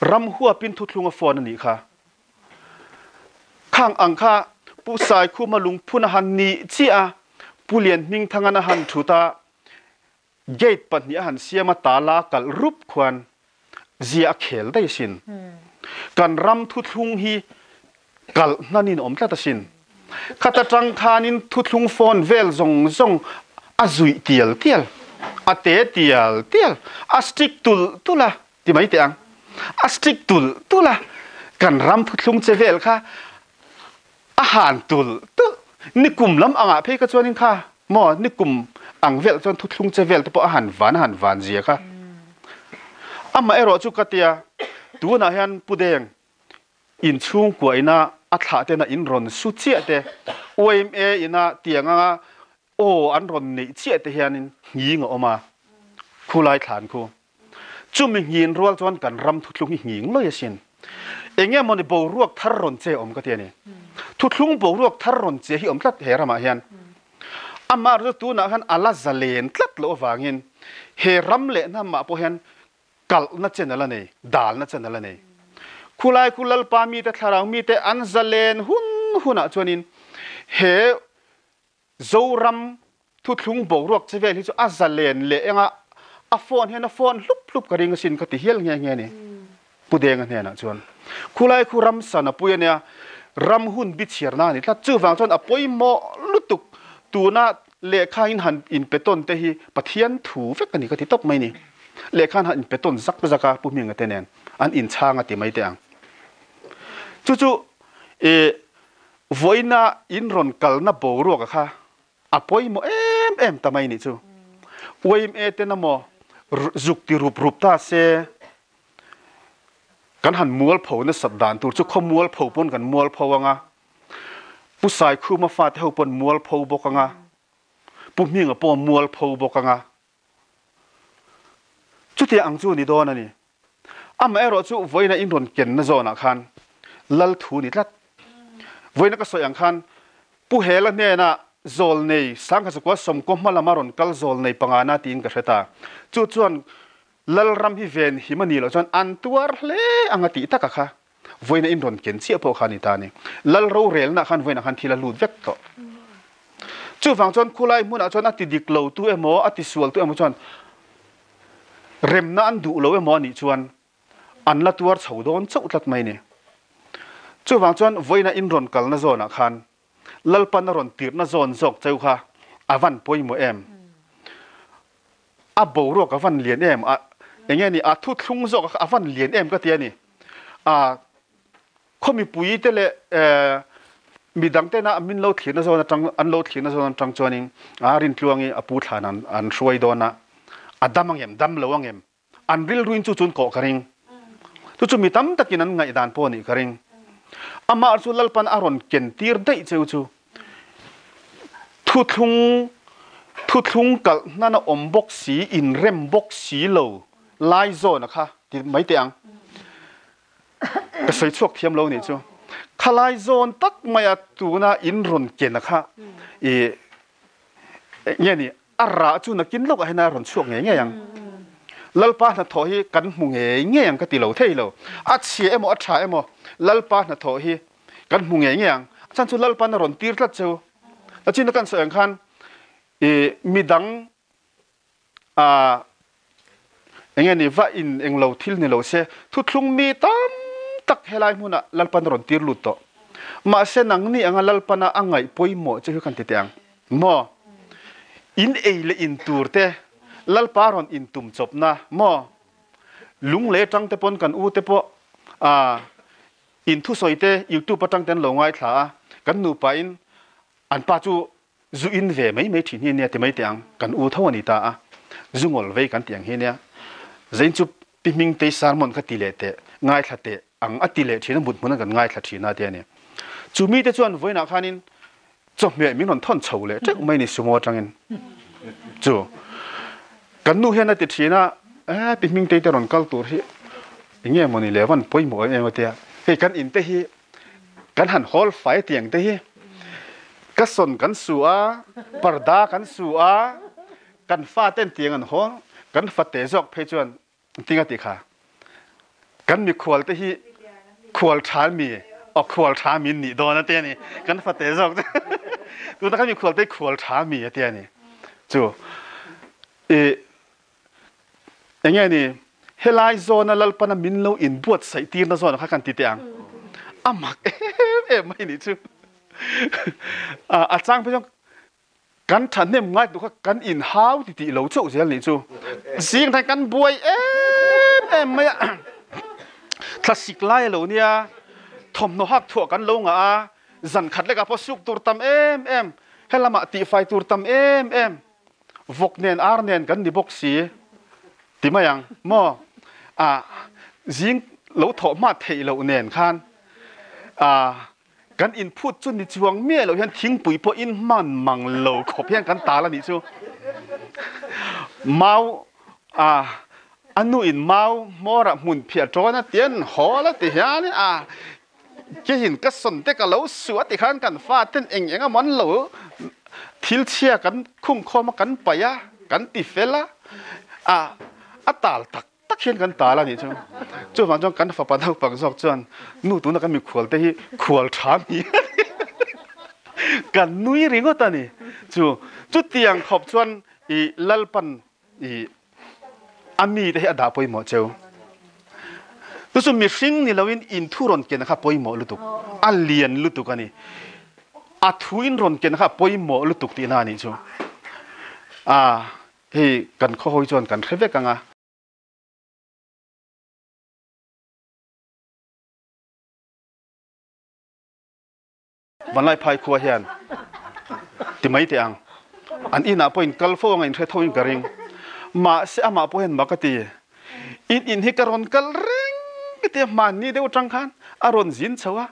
ram huapin thuthlunga phone a nih kha. Khang ang kha Pu Saikhuma lungphun a han nih chiah a, Pu Lian Hmingthanga'n a han thut a, Gate pahnih a han siam a tala kalh rup khuan zia a khel daih asin. Kan ram thuthlung hi kalh hnanin awm tlat asin. Khata tang khanin thuthlung phone vel zawng zawng a zuih tial tial, a te tial tial, a strict tulh tulh a ti mai teh ang. A strict tulh tulh a, kan ram thuthlung che vel kha A han tulh tulh. Nikum lam angah phei kha chuanin kha maw nikum ang vel chuan thuthlung che vel te pawh a han van a han van zia kha. Amah erawh chu ka tia tunah hian Pu Deng inchhungkua ina a thlah tena in rawn su chiah te YMA ina tiang anga aw an rawn neih chiah te hianin nghing a awm a khulai thlan khu. Chumi nghin rual chuan kan ram thuthlung hi nghing lawih asin. Eng emawni boruak thar rawn che awm ka ti a ni. Thuthlung boruak thar rawn che hi awm tlat he ramah hian. Amah erawh chu tunah khan a la zalen tlat loh avangin he ram leh hnamah pawh hian kalhna chen a la nei, dalna chen a la nei. Khulai khu Lalpa mite thlarau mite an zalen hun hunah chuanin he Zoram thuthlung boruak che vel hi chu a zalen leh eng a, a phone hian a phone hlup hlup ka ring asin ka ti hial nghe nghe a ni. Pu Denga hnenah chuan khulai khu ram san a pui a nia, ram hun bi chhiarna a ni tlat. Chuvang chuan a pawimawh lutuk. Tuna lehkha in han inpe tawn te hi Pathian thu vek a ni ka ti tawp mai ni. Lehkha an han inpe tawn zak zak a Pu Hminga te nen an inchhang a ti mai teh ang. Chu chu i vawiina in rawn kalna boruak kha a pawimawh em em ta mai nih chu. Yma ten amaw zuk ti rup rup ta se kan han mualpho nasat dan tur chu khaw mualpho pawn kan mualpho ang a, Pu Saikhuma fate ho pawn mualpho bawk ang a, Pu Hminga pawh mualpho bawk ang a. Chutiang ang chu ni dawn a ni. Amaherawh chu vawiina in rawn kenna zawnah khan Lal thu ni tlat. Vawiina ka sawi ang khan Pu Hela hnena Zawlnei Sangkhasakua Sawmkaw hma lama rawn kal Zawlnei pangana tiin ka hre ta. Chu chuan Lalram hi ven him a nih loh chuan an tuar hle ang a tih taka kha vawiina in rawn ken chiah pawh kha a ni ta a ni. Lal rorelna khan vawiinah khan thil a lut vek tawh. Chuvang chuan khulai hmunah chuan a ti dik lo tu emaw, a ti sual tu emaw chuan remna an duh lo emaw a nih chuan an la tuar chho dawn chauh tlat mai a ni. Chuvang chuan vawiina in rawn kalna zawnah khan Lalpan a rawn tirhna zawn zawk cheu kha a van pawimawh em? A boruak a van lian em? A enge ni a thuthlung zawk kha a van lian em ka ti a ni. A khaw mipui te leh midang tena min lo thlirna zawn atang an lo thlirna zawn atang chuanin a Rintluangi a pu thlan an an hruai dawn a, a dam angem dam lo angem? An rilruin chu chun kawh ka ring. Chu chu mi tam takin an ngaihdan pawh nih ka ring. Amah chu Lalpan a rawn ken tir daih cheu chu thuthlung thuthlung kalh hnan a awm bawk si, inrem bawk si lo lai zawn a kha ti mai teh ang. Ka sawi chhuak thiam lo nih chu. Khalai zawn tak maia tuna in rawn ken a kha i nge ni A rah chu nakin lawkah hian a rawn chhuak ngei ngei ang. Lalpa hnathawh hi kan hmu ngei ngei ang ka ti lo thei lo. A chhia emaw a tha emaw Lalpa hnathawh hi kan hmu ngei ngei ang. A chhan chu Lalpa'n a rawn tir tlat cheu. Nachin kan sawi ang khan i midang ah eng nge ni va in eng lo thil ni lo se thuthlung mi tam tak helai hmunah Lalpa'n a rawn tir lut tawh. Mahse nangni anga Lalpana a ngaih pawimawh che hi kan ti teh ang. Maw? In ei leh in tur te, Lalpa rawn in tum chawpna maw? Lung leh atang te pawn kan u te pawh ah in thusawi te youtube atang te an lo ngaithla a, kan nupa in an pa chu zu in ve mai mai thin hi nia ti mai teh ang, kan u tho a ni ta a, zu ngawl vei kan tih ang hi nia, zain chu pi hming tei sermon kha ti leh teh, ngaithla teh ang a ti leh thin a, mut hmun a kan ngaithla thin a ti a ni. Chu mite chuan vawiinah khanin chawhmeh min rawn thawn chho leh teuh mai ni sumo atangin. Chu kan nu hian a ti thin a, eh pi hming te rawn kal tur hi enge mawni le van pawimawh em em a tia. Hei kan in te hi kan han hawl fai tiang te hi ka sawn kan su a, parda kan su a, kan fa ten tiang an hawl, kan fate zawk phei chuan Tinga ti kha kan mikhual te hi khual tha mi o khual tha min nih dawn a ti ani kan fate zawk tuna kan mikhual te khual tha mi a ti ani chu i enge ni helai zawna lalpana min lo in buat saih tir na zawn kha kan ti teh ang a mak em em mai ni chu a chang phei chuan Kan thahnem ngai tu kha kan inhau ti tih lo chauh zel nih chu. Zing than kan buai em em mai a. Thlasik lai a lo nia, thawmhnaw hak thuah kan lo ngah a, zan khat lekah pawh suk tur tam em em, helamah tihfai tur tam em em, vawk nen ar nen kan ni bawk si ti mai ang maw? Ah, zing lo thawh hma theih loh nen khan ah Kan inphut chu ni chuang miah loh hian thingpui pawh in hman mang lo khawp hian kan tal a nih chu. Mau a a nu in mau hmawr ah hmun phiah tawn a tian hawl a ti hian a kehin ka sawn te ka lo suh a ti khan kan fa ten eng eng emaw an lo thil chhia kan khung khawm a kan paih a kan ti fel a a a tal tak tak hian kan tal a nih chu. Chuvang chuan kan fapa naupang zawk chuan nu tuna kan mikhual te hi khual tha mi kan nui ringawt a ni. Chu chutiang khawp chuan i Lalpan i a mi te hi a dah pawimawh cheu. Chu chu mihring ni loin inthu rawn ken kha pawimawh lutuk, a lian lutuk a ni. A thu in rawn ken kha a pawimawh lutuk tihna a nih chu. A hei kan khaw hawi chuan kan hre vek ang a. Vanlaiphai khua hian ti mai teh ang. An inah pawhin kal fo anga inhre thoin ka ring. Mahse amah pawh hian mak a ti. In in hi ka rawn kal reng tia hmanni deuh atang khan a rawn zin chho a,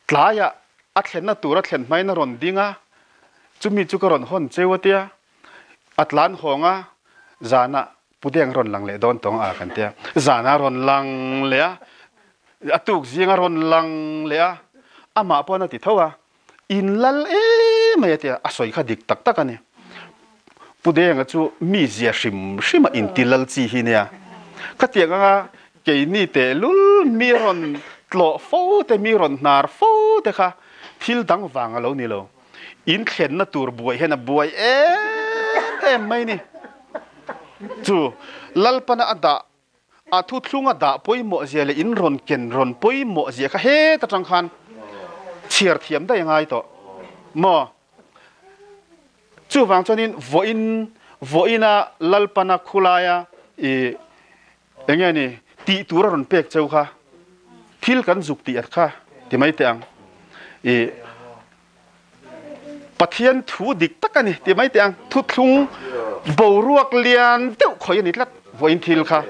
tlaiah a thlenna tur a thlen hmain a rawn ding a, chumi chu ka rawn hawn cheu a tia, a tlan hawng a, zanah Pudeng rawn lang leh dawn tawng a kan tia. Zan a rawn lang leh a, a tuk zing a rawn lang leh a, amah pawh an a ti tho a, in lal em mai a tia, a sawi kha dik tak tak a ni. Pudenga chu mi zia hrim hrim a inti lal chi hi nia. Khatiang anga keini tehlul mi rawn tlawh fo te, mi rawn hnar fo te kha thil dang vang a lo ni lo. In thlenna tur buai hian a buai em em mai ni. Chu Lalpana a dah, a thuthlung a dah pawimawh zia leh in rawn ken rawn pawimawh zia kha het atang khan chhiar thiam daih a ngai tawh maw? Chuvang chuanin vawiin vawiina Lalpana khulaia i Enge ni tih tur a rawn pek cheu kha thil kan zuk tih at kha ti mai teh ang. I Pathian thu dik tak a ni ti mai teh ang. Thuthlung boruak lian deuh khawih a ni tlat vawiin thil kha.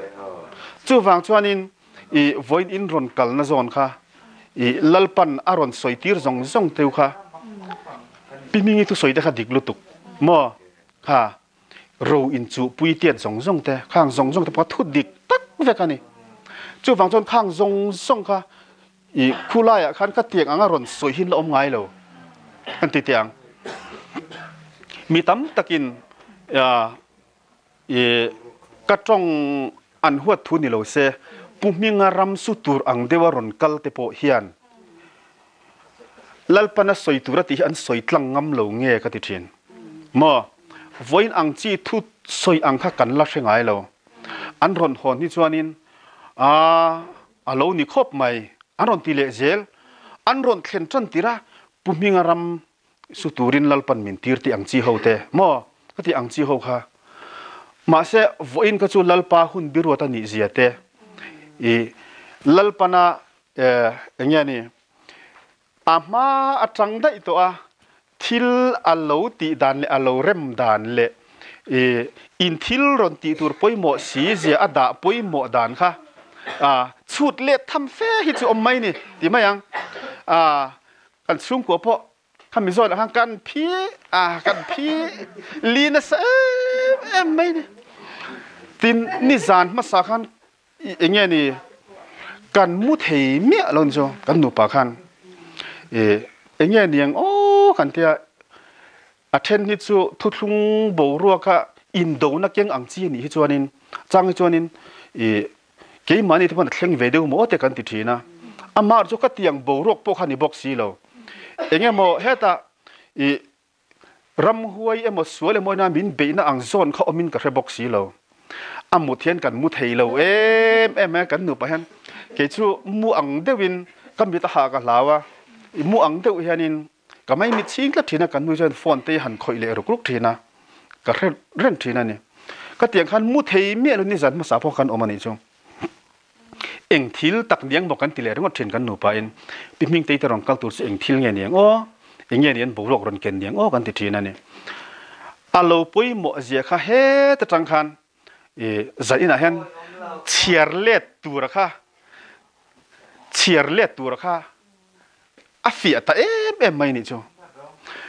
Chuvang chuanin i vawiin in rawn kalna zawn kha i Lalpan a rawn sawi tir zawng zawng teu kha Pi Hmingi thusawi te kha dik lutuk maw kha. Ro inchuhpui tiat zawng zawng te, khang zawng zawng te pawh kha thu dik tak vek a ni. Chuvang chuan khang zawng zawng kha i khulaiah khan ka tiang anga rawn sawi hi la awm ngai lo an ti teh ang. Mi tam takin i ka tawng an huat thu ni lo se, Pu Hminga ram su tur ang deuha rawn kal te pawh hian Lalpana sawi tur a tih hi an sawi tlang ngam lo nge ka ti thin. Maw? Vawiin ang chi thu sawi ang kha kan la hre ngai lo. An rawn hawn hi chuanin Aa, a lo ni khawp mai, an rawn ti leh zel. An rawn thlen tan tir a, Pu Hminga ram su turin Lalpan min tir tih ang chi ho te maw? Ka tih ang chi ho kha. Mahse, vawiin kha chu Lalpa hun biruat a nih zia te, i Lalpana Eng nge ni? A hma atang daih tawh a, thil a lo tih dan leh a lo rem dan leh i in thil rawn tih tur pawimawh si zia a dah pawimawh dan kha a chhut let tham fe hi chu awm mai ni ti mai ang. A kan chhungkua pawh khami zawnah khan kan phi a kan phi li nasa em em mai ni. Tin, nizan hmasa khan Eng nge ni kan mu thei miah lo ni chu kan nupa khan i eng nge ni ang aw kan tia a then hi chu thuthlung boruak a indona keng ang chi a nih hi chuanin chang hi chuanin i keimahni te pawn a thleng ve deuh maw te kan ti thin a amah chu ka tiang boruak pawh kha ni bawk si lo eng emaw hetah i Ramhuai emaw sual emaw ina min beihna ang zawn kha awmin ka hre bawk si lo. A mut hian kan mu thei lo em em a, kan nupa hian kei chu mu ang deuhin ka mit a hah ka hlau a, i mu ang deuh hianin ka mai mit chhing tlat thin a, kan nu chuan phone te hi han khawih leh ruk ruk thin a, ka hre reng thin a ni. Ka tiang khan mu thei miah lo nizan hmasa pawh kan awm a nih chu. Eng thil tak niang maw kan ti leh ringawt thin kan nupa in Pi Hmingtei te rawn kal tur chu eng thil nge niang aw, eng nge ni an boruak rawn ken niang aw kan ti thin a ni. A lo pawimawh zia kha het atang khan i zan inah hian chhiar let tura kha chhiar let tura kha a fiah ta em em mai nih chu.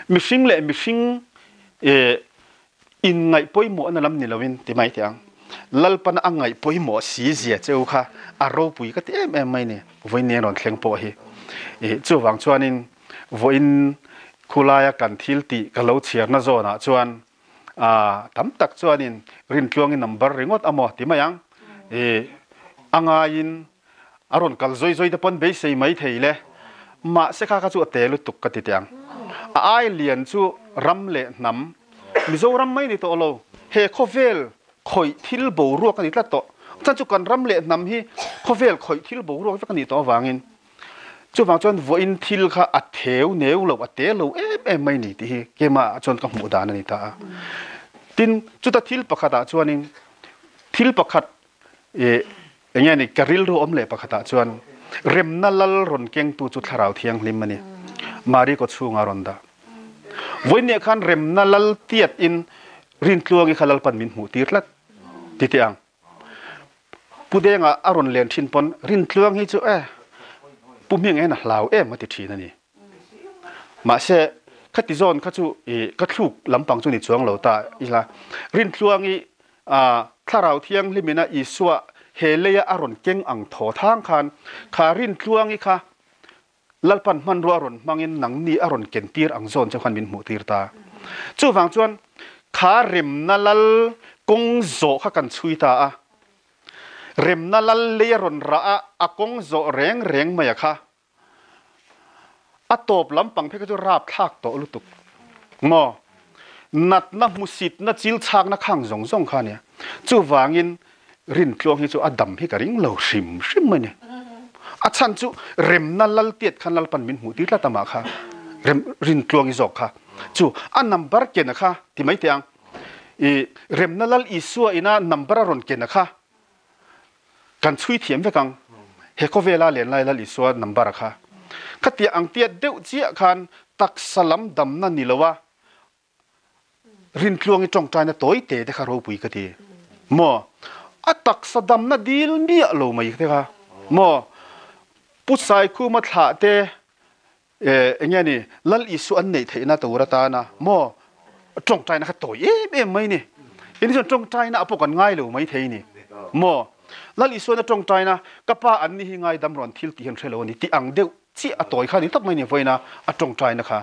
Mihring leh mihring i inngaih pawimawhna lam ni loin ti mai teh ang. Lalpana a ngaih pawimawh si zia cheu kha a ropui ka ti em em mai ni. Vawiin nen rawn thleng pawh hi. I chuvang chuanin vawiin khulaia kan thil tih ka lo chhiarna zawnah chuan a tam tak chuanin Rintluangi number ringawt a maw ti mai ang. I a ngaiin A rawn kal zawi zawi te pawn beisei mai thei le. Mahse kha kha chu a te lutuk ka ti teh ang. A ai lian chu ram leh hnam, Mizoram mai ni tawh lo, he khawvel khawih thil boruak a ni tlat tawh. Chuan chu kan ram leh hnam hi khawvel khawih thil boruak vek a nih tawh avangin. Chuvang chuan vawiin thil kha a theu neu lo, a te lo em em mai ni tih hi keimah chuan ka hmuh dan a ni ta a. Tin, chuta thil pakhatah chuanin thil pakhat ih eng nge ni ka rilru awm leh pakhatah chuan remna lal rawn kengtu chu Thlarau Thianghlim a ni. Mari kaw chhunga rawn dah. Vawiinniah khan remna lal tiat in Rintluangi kha Lalpan min hmuh tir tlat ti teh ang. Pu Denga a rawn len thin pawn Rintluang hi chu e Pu Hming hian a hlau em a ti thin a ni. Mahse khati zawn kha chu i ka thluk lampang chu ni chuang lo ta ila Rintluang i Thlarau Thianghlim ina Isua he leia a rawn keng ang thaw thang khan kha Rintluangi kha Lalpan hmanrua a rawn hmangin nangni a rawn kentir ang zawn cheu khan min hmuhtir ta. Chuvang chuan kha remna lal kawng zawh kha kan chhui ta a. Remna lal lei a rawn rah a, a kawng zawh reng reng mai a kha. A tawp lampang phei kha chu rapthlak tawh lutuk maw? Natna, hmusitna, chilchhakna khang zawng zawng kha a nia. Chuvangin Rintluang hi chu a dam hi ka ring lo hrim hrim mai ni. A chhan chu remna lal tiat khan Lalpan min hmuh tir tlat amah kha. Rem Rintluang i zawk kha. Chu a number kena kha ti mai teh ang. I remna lal Isua ina number a rawn kena kha kan chhui thiam vek ang. He khawvela len lai lal Isua number a kha. Khatiang ang tiat deuh chiah khan taksa lam damna ni lo a Rintluangi tawngtaina tawi te te kha ropui ka ti. Maw? A taksa damna dil miah lo mai te kha. Maw? Pu Saikhuma thlah te eh eng nge ni Lal Isu an neih theihna tur atana maw tawngtaina kha tawi em em mai ni. Ini chuan tawngtaina a pawh kan ngai lo mai thei ni. Maw? Lal Isuana tawngtaina ka pa an ni hi ngaidam rawn thil tih hi an hre lo a ni tih ang deuh chiah a tawi kha ni tak mai ni vawiina a tawngtaina kha.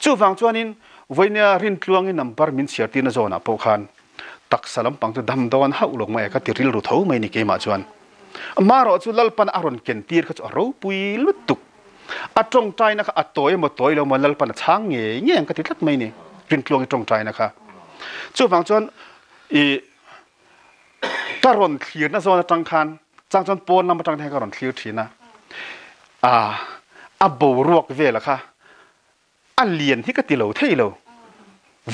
Chuvang chuanin vawinia Rintluangi number min chhiar tirna zawnah pawh khan taksa lampang chu dam dawn hauh lo mai a ka ti rilru tho mai ni keimah chuan. Amaherawh chu Lalpan a rawn ken tir kha chu a ropui lutuk. A tawngtaina kha a tawi emaw tawi lo emaw Lalpan a chhang ngei ngei ang ka ti tlat mai ni Rintluangi tawngtaina kha. Chuvang chuan i Ka rawn thlirna zawn atang khan chang chuan pawn lam atang te hian ka rawn thlir thin a, ah a boruak vela kha a lian hi ka ti lo thei lo.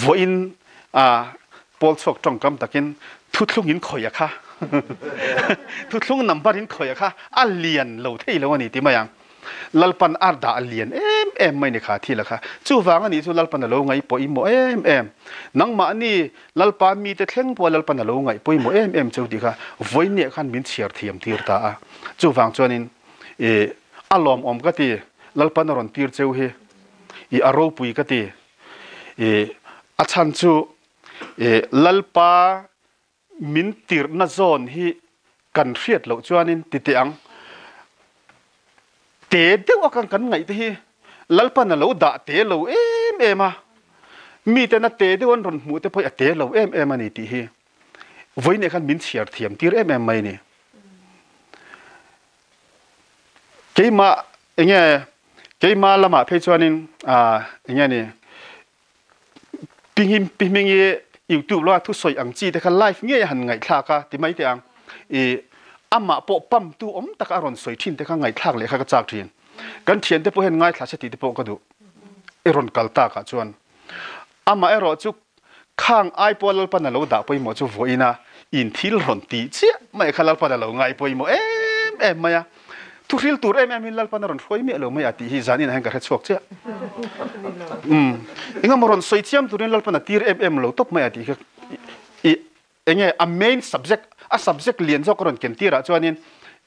Vawiin ah pawl chhuak tawngkam takin thuthlung in khawih a kha thuthlung number in khawih a kha a lian lo thei lo a ni ti mai ang. Lalpan a dah lian em em mai ni kha thil a kha. Chuvang a nih chu Lalpan a lo ngaih pawimawh em em. Nangmahni Lalpa mite thleng pawh Lalpan a lo ngaih pawimawh em em cheu tih kha vawinia khan min chhiar thiam tir ta a. Chuvang chuanin i a lawmawm ka ti, Lalpan a rawn tir cheu hi i a ropui ka ti. I a chhan chu i Lalpa Min tirhna zawn hi kan hriat loh chuanin ti teh ang. Te deuh a kan kan ngaih te hi Lalpan a lo dah te lo em em a, miten a te deuh an rawn hmuh te pawh hi a te lo em em a ni tih hi vawiinah khan min chhiar thiam tir em em mai a ni. Keimah enge keimah lamah phei chuanin ah enge ni Pi Hming Pi Hming i YouTube lawng ah thusawi ang chi te kha live ngei a han ngaihthlak a ti mai teh ang. I amah pawh pump tu awm tak a rawn sawi thin te kha ngaihthlak leh kha ka chak thin. Kan thian te pawh hian ngaithla se tih te pawh ka duh. I rawn kal tak ah chuan amah erawh chu khang ai pawh Lalpan a lo dah pawimawh chu vawiin a in thil rawn tih chiah mai kha Lalpan a lo ngai pawimawh em em mai a. Thuhril tur em em in Lalpan a rawn hruai miah lo mai a tih hi zan inah hian ka hre chhuak chiah. Umm engemaw rawn sawi chiam turin Lalpan a tir em em lo tawp mai a tih kha i enge a main subject a subject lian zawk a rawn ken tirah chuanin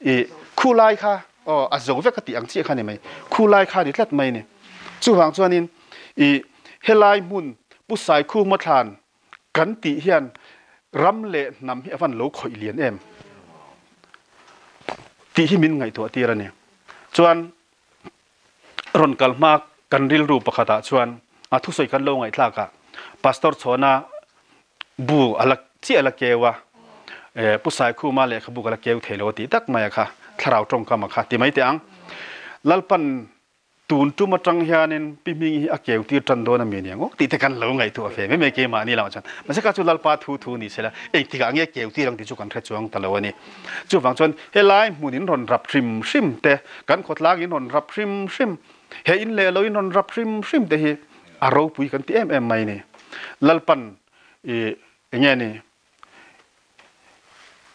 i khulai kha aw a zo vek a tih ang chiah kha ni mai khulai kha ni tlat mai ni. Chuvang chuanin i helai hmun Pu Saikhuma thlan Kan tih hian ram leh hnam hi a van lo khawih lian em tih hi min ngaihtuah tir a ni. Chuan rawn kal hma kan rilru pakhatah chuan a thusawi kan lo ngaihthlak ah Pastor Chhawna bu a la chiah a la keu a, Pu Saikhuma lehkhabu ka la keu thei lo a tih tak mai a kha, thlarau tawngkam a kha ti mai teh ang. Lalpan. Tun tum atang hianin Pi Hmingi hi a keu tir tan dawn a mi aniang aw tih te kan lo ngaihtuah ve mai mai keimahni lamah chuan. Mahse kha chu Lalpa thu thu ni sela engtikah nge keu tir ang tih chu kan hre chuang ta lo a ni. Chuvang chuan helai hmun in rawn rap hrim hrim te, kan khawtlang in rawn rap hrim hrim, he in leh lo in rawn rap hrim hrim te hi a ropui kan ti em em mai a ni. Lalpan i enge ni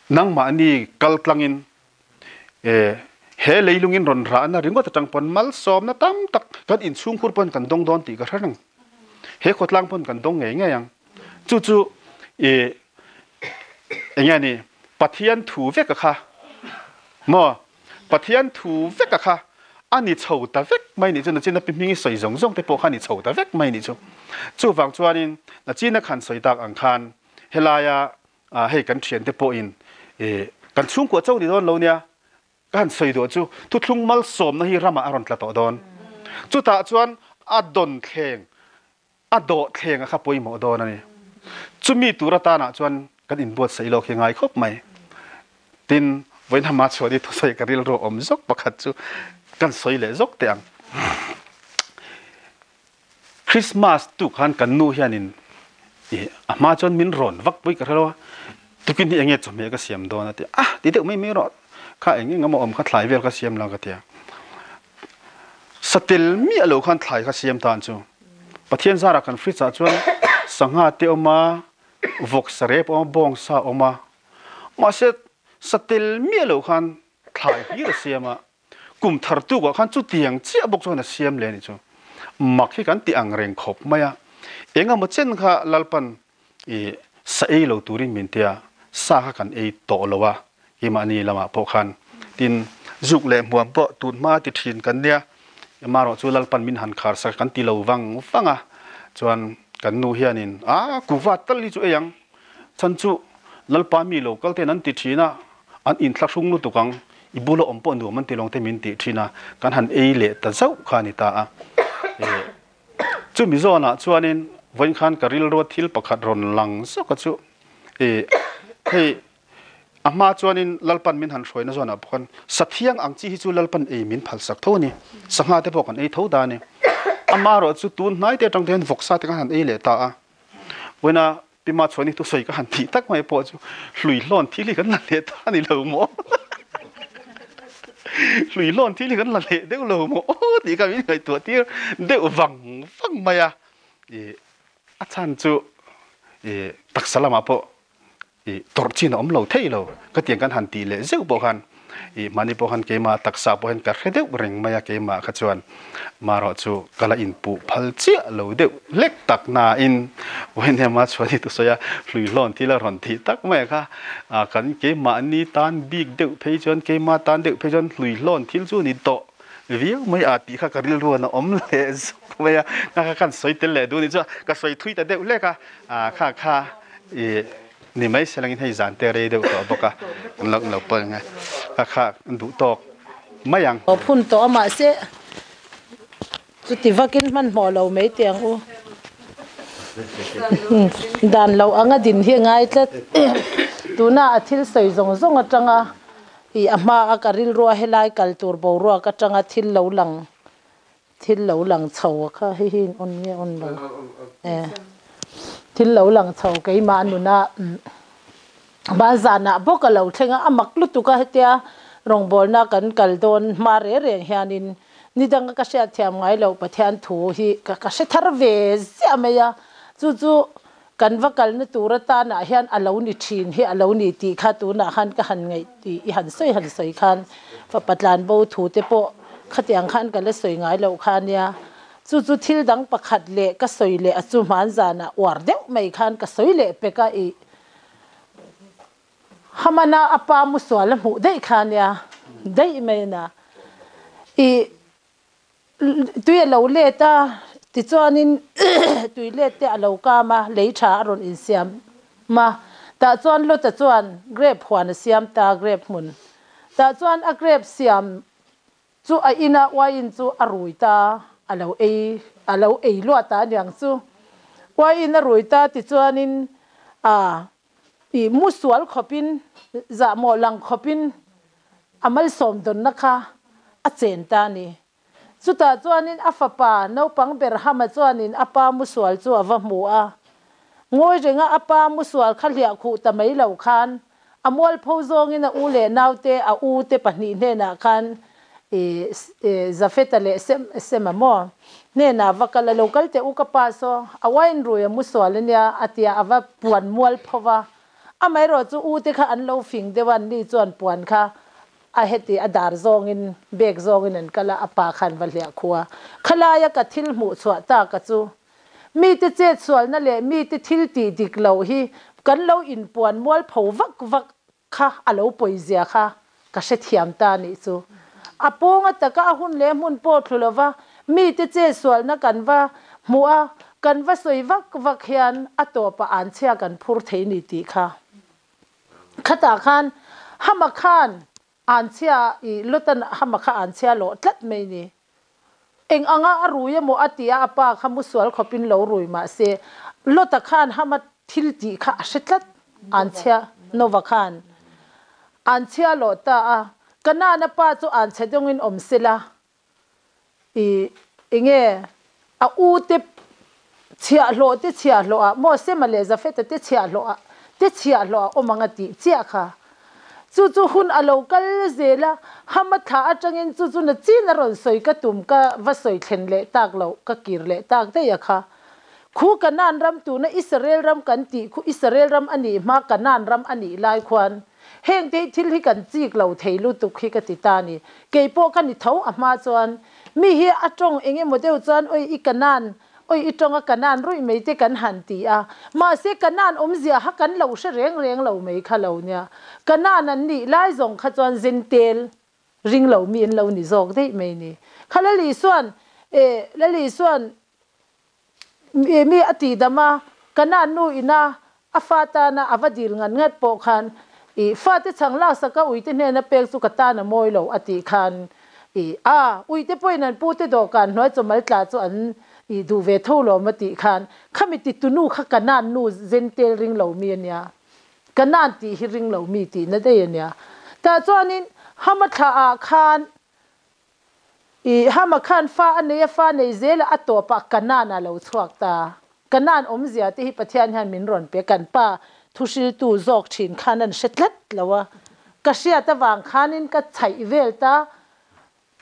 Nangmahni kal tlangin he leilungin rawn rahna ringawt atang pawn malsawmna tam tak kan inchhungkhur pawn kan dawng dawn tih ka hre reng. He khawtlang pawn kan dawng ngei ngei ang. Chu chu i enge ni Pathian thu vek a kha maw Pathian thu vek a kha a ni chho ta vek mai nih chu nachina pi hming i sawi zawng zawng te pawh kha a ni chho ta vek mai nih chu. Chuvang chuanin nachina khan sawi tak ang khan Helaia hei kan thiante pawhin kan chhungkua cho ni dawn lo nia, ka han sawi duh chu thuthlung malsawmna hi ramah a rawn tla tawh dawn. Chutah chuan a dawn thleng, a dawh thleng a kha pawimawh dawn a ni. Chumi tur atanah chuan kan inbuatsaih lawk hi ngai khawp mai. Tin, vawiin hama chhuah ni thusawi ka rilru awm zawk pakhat chu kan sawi leh zawk teh ang. Christmas tu khan kan nu hianin i a hma chuan min rawn vak pui ka hre lo a, tukin hi enge chawhmeh ka siam dawn a ti a, ti deuh mai mai rawh kha eng eng emaw awm kha thlai vel ka siam la ka ti a, satel miah lo khan thlai kha siam tan chu Pathian zarah kan fridge ah chuan sangha te awm a, vawk sarep awm a, bawngsa awm a, mahse satel miah lo khan thlai hlir a siam a. Kum thar tukah khan chutiang chiah bawk chuan a siam leh a nih chu. Mak hi kan ti ang reng khawp mai a. Eng emaw chen kha Lalpan i sa ei lo turin min ti a, sa kha kan ei tawh lo a, keimahni lamah pawh khan. Tin, zuk leh hmuam pawh tun hma ti thin kan nia, amaherawh chu Lalpan min han khar sak kan ti lo vang vang a. Chuan kan nu hianin, A, kuva tal hi chu ei ang, chhan chu Lalpa mi lo kal ten an ti thin a, An inthlahrung lutuk ang, i bula awm pawh nuam an ti lawng te min tih thin a, kan han ei leh ta zauh kha a ni ta a. Chumi zawnah chuanin vawiin khan ka rilrua thil pakhat rawn lang zawk a chu, hei a hma chuanin Lalpan min han hruaina zawnah pawh khan sathiang ang chi hi chu Lalpan ei min phalsak tho a ni, sangha te pawh kan ei tho ta a ni. Amaherawh chu tun hnai te atang te hian vawksa te kan han ei leh ta a, vawiina Pi Machhuani thusawi ka han tih tak mai pawh chu hluihlawn thil hi kan la leh ta a ni lo maw? Hluihlawn thil hi kan la leh deuh lo maw tih kha min ngaihtuah tir deuh vang vang mai a. I a chhan chu i taksa lamah pawh i tawrh chin a awm lo thei lo. Khatiang kan han tih leh zeuh pawh khan I mahni pawh khan keimah taksa pawh hian ka hre deuh reng mai a, keimah kha chuan marawh chu ka la inpuh phal chiah lo deuh hlek tak nain Vawiinema chuan i thusawi a, hluihlawn thil a rawn tih tak mai kha kan keimahni tan bik deuh phei chuan keimah tan deuh phei chuan hluihlawn thil chu ni tawh viau mai a tih kha ka rilruan a awm leh zawk mai a, kha kha kan sawi tel leh duh a nih chu a, ka sawi thui ta deuh hlek a, kha kha i. Ni mai selangin hei zan te rei deuh tawh bawk a, kan lo lo pawl nge kha kha an duh tawk mai ang. Aw phun tawh a mahse chuti vakin hmanhmawh lo mai teh ang u. Dan lo anga din hi a ngai tlat. Tuna a thil sawi zawng zawng atanga ih a hma a ka rilrua helai kal tur boruak atanga thil lo lang Thil lo lang chho a kha hi hi in on nge on lo e thil lo lang chho keimah nuna banzanah bawk a lo thleng a a mak lutuk a hetia rawngbawlna kan kal dawn hma reng reng hianin nidanga ka hriatthiam ngai loh Pathian thu hi ka ka hre thar ve ziah mai a chu chu kan va kalna tur atanah hian a lo ni thin hi a lo ni tih kha tunah khan ka han ngaih tih i han sawi han sawi khan fapa tlanbo thu te pawh khatiang khan ka la sawi ngai loh kha nia chu chu thil dang pakhat leh ka sawi leh a chu hman zanah uar deuh mai khan ka sawi leh pek a ih Hamana a pa musual a hmuh daih kha nia daih mai na ih Tui a lo let a, tichuanin tui let te a lo kam a, lei tha a rawn insiam a. Tah chuan Lota chuan grape huan a siam ta, grape hmun. Tah chuan a grape siam chu a ina uaiin chu a rui ta, a lo ei, a lo ei luat ta aniang chu. Uaiin a rui ta, tichuanin a i musual khawpin, zahmawh lang khawpin a malsawm dawnna kha a chen ta a ni. Chutah chuanin a fapa naupang ber Hama chuanin a pa musual chu a va hmu a. Ngawi renga a pa musual kha hliah khuh ta mai lo khan a mualpho zawngin a u leh naute, a u te pahnih hnenah khan Zafeta leh Sema maw hnenah va kal a, lo kal teh u ka pa saw a wine rui a musual ania a tia a va puan mualpho va. Amaherawhchu u te kha an lo fing deuh a, anni chuan puan kha A heti a dar zawngin bag zawngin an kal a, a pa khan va hliah khu a. Khalaia ka thil hmuh chhuah tak a chu, mite chetsualna leh mite thil tih dik loh hi kan lo inpuan mualpho vak vak kha a lo pawizia kha ka hrethiam ta nih chu. A pawnga taka a hun leh hmun pawh thlu lova mite chetsualna kan va hmuh a, kan va sawi vak vak hian a tawpah anchhia kan phur thei ni tih kha. Khatah khan Hama khan anchhia i Lotan Hama kha anchhia lawh tlat mai ni. Eng anga a rui emaw a ti a, a pa kha musual khawpin lo rui mah se, Lota khan Hama thil tih kha a hre tlat, anchhia Nova khan anchhia lawh ta a, Kanaan-a pa chu anchhe dawngin awm sela, I enge a u te chhiahhlawh te chhiahhlawh ah maw Sema leh Zafeta te chhiahhlawh ah te chhiahhlawh a awm ang a tih chiah kha. Chu chu hun a lo kal zel a, Hama thla atangin chu chu na chin a rawn sawi ka tum ka va sawi thlen leh tak loh ka kir leh tak daih a kha. Khu Kanaan ram tuna Israel ram kan tih khu Israel ram a nih hma Kanaan ram a nih lai khuan Heng te hi thil hi kan chik lo thei lutuk hi ka ti ta ni. Kei pawh ka ni tho a hma chuan mi hi a tawng eng emaw deuh chuan oi i kanan, oi i tawng a kanan ruih mai te kan han ti a. Mahse kanan awmzia kha kan lo hre reng reng lo mai kha lo nia. Kanan an nih lai zawng kha chuan zentel ring lo mi an lo ni zawk daih mai ni. Kha Lali chuan eh Lali chuan Mi a tihdam a, Kanaan nu ina a fa tana a va dil ngat ngat pawh khan, I fate chhang laksak a uite hnena pek chu ka tan a mawi lo a tih khan, I a, uite pawhin an pute dawhkan hnuai chawmal tla chu an i duh ve tho lawm a tih khan, khami titunu kha Kanaan nu zentel ring lo mi a nia. Kanaan tih hi ring lo mi tihna daih a nia. Tah chuanin Hama thla ah khan I Hama khan fa a nei a, fa nei zel a, a tawpah Kanaan a lo chhuak ta. Kanaan awmzia te hi Pathian hian min rawn pe, kan pa thuhriltu zawk thin khan an hre tlat lo a. Ka hriat avang khanin ka chhaih vel ta,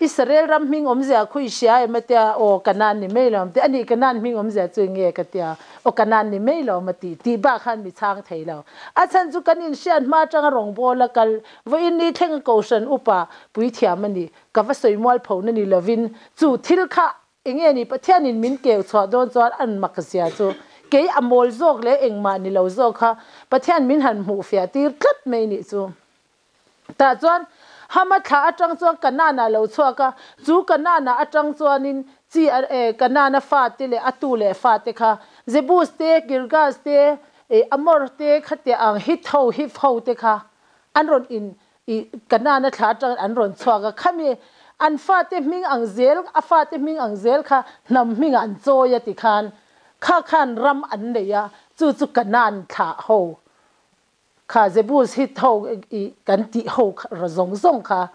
Israel ram hming awmzia khu i hria em a tia, aw Kanaan ni mai lo am ti, ani Kanaan hming awmzia chu eng nge ka tia, aw Kanaan ni mai lo am a ti, tih bak khan mi chhang thei lo. A chhan chu kan inhriat hma atanga rawngbawl a kal, vawiin ni thleng a Kohhran upa puithiam a ni. Ka va sawi mualpho na ni lovin chu thil kha enge ni Pathianin min keu chhuah dawn chuan an mak zia chu kei a mawl zawk leh engmah ni lo zawk kha Pathian min han hmuh fiah tir tlat mai nih chu. Tah chuan Hama thla atang chuan Kanaan-ah lo chhuak a, chu Kanaan-ah atang chuanin chi Kanaan-a fate leh a tu leh fate kha Jebus te, Girgas te, Amor te khatiah ang Hit ho, Hiv ho te kha an rawn in I Kanaan a thla atangin an rawn chhuak a, khami an fate hming ang zel, a fate hming ang zel kha hnam hmingah an chawi a ti khan, kha khan ram an nei a, chu chu Kanaan thlah ho kha Jebus Hit ho i kan tih ho kha ra zawng zawng kha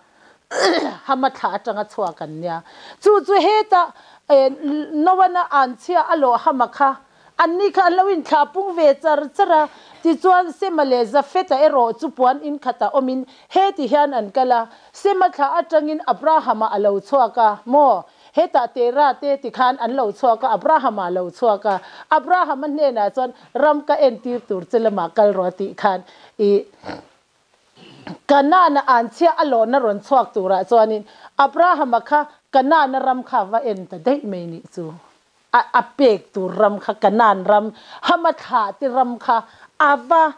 Hama thla atanga chhuak an nia. Chu chu heta Noana anchhia a lawh Hama kha Anni kha an lo inthlah pung ve char char a, tichuan Sema leh Jafeta erawh chu puan in khatah awmin heti hian an kal a, Sema thlah atangin Abrahama a lo chhuak a, maw? Hetah Tera te ti khan an lo chhuak a, Abrahama a lo chhuak a, Abrahama hnenah chuan ram ka entir tur che lamah kal rawh a tih khan i Kanaan-a anchhia a lawhna rawn chhuak turah chuanin Abrahama kha Kanaan-a ram kha va en ta daih mai nih chu. A a pek tur ram kha Kanaan ram, Hama thlah te ram kha a va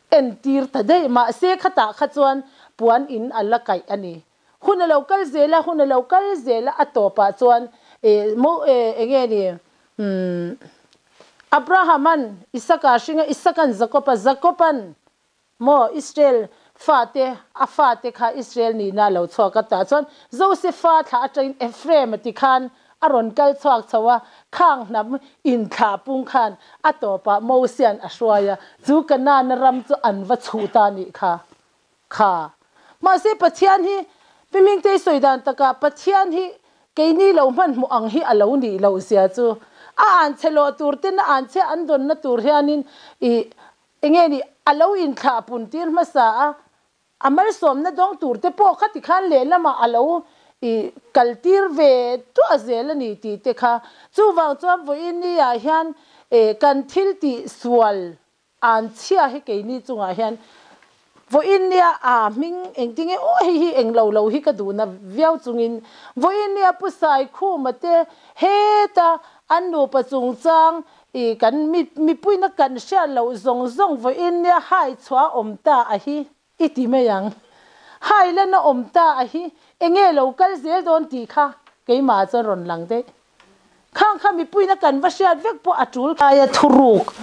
entir ta daih. Mahse khatah kha chuan puan in a la kaih a ni. Hun a lo kal zel a, hun a lo kal zel a, a tawpah chuan eh mo eh enge ni umm Abraham-an Isaka a hring a, Isaka'n Jakob-a, Jakob-an Maw Israel fate, a fate kha Israel nihna a lo chhuak a, tah chuan Josefa thlah atangin Ephraim a ti khan a rawn kal chhuak chho a, khang hnam inthlah pung khan a tawpah Mosia'n a hruai a, chu Kanaan ram chu an va chhuh ta nih kha. Kha. Mahse Pathian hi, Pi Mingtei sawi dan takah Pathian hi. Keini lo hmanhmawh ang hi a lo nih loh zia chu a anchhe lawh tur ten a anchhe an dawnna tur hianin ih enge ni a lo inthlah pun tir hmasa a, a malsawmna dawng tur te pawh kha tikhan lehlamah a lo ih kal tir ve tuah zel a ni tih te kha. Chuvang chuan vawiin ni ah hian eh kan thil tih sual Anchhia hi keini chungah hian vawiin nia a hming engtinge aw hei hi englo lo hi ka duhna viau chungin vawiin nia Pu Saikhuma te heta an nupa chungchang i kan mipuina kan hriat loh zawng zawng vawiin nia hai chhuah a awm ta a hi i ti mai ang. Hai lan a awm ta a hi enge lo kal zel dawn tih kha keimah chuan rawn lang daih. Khang kha mipuina kan va hriat vek pawh a tul aia thuruk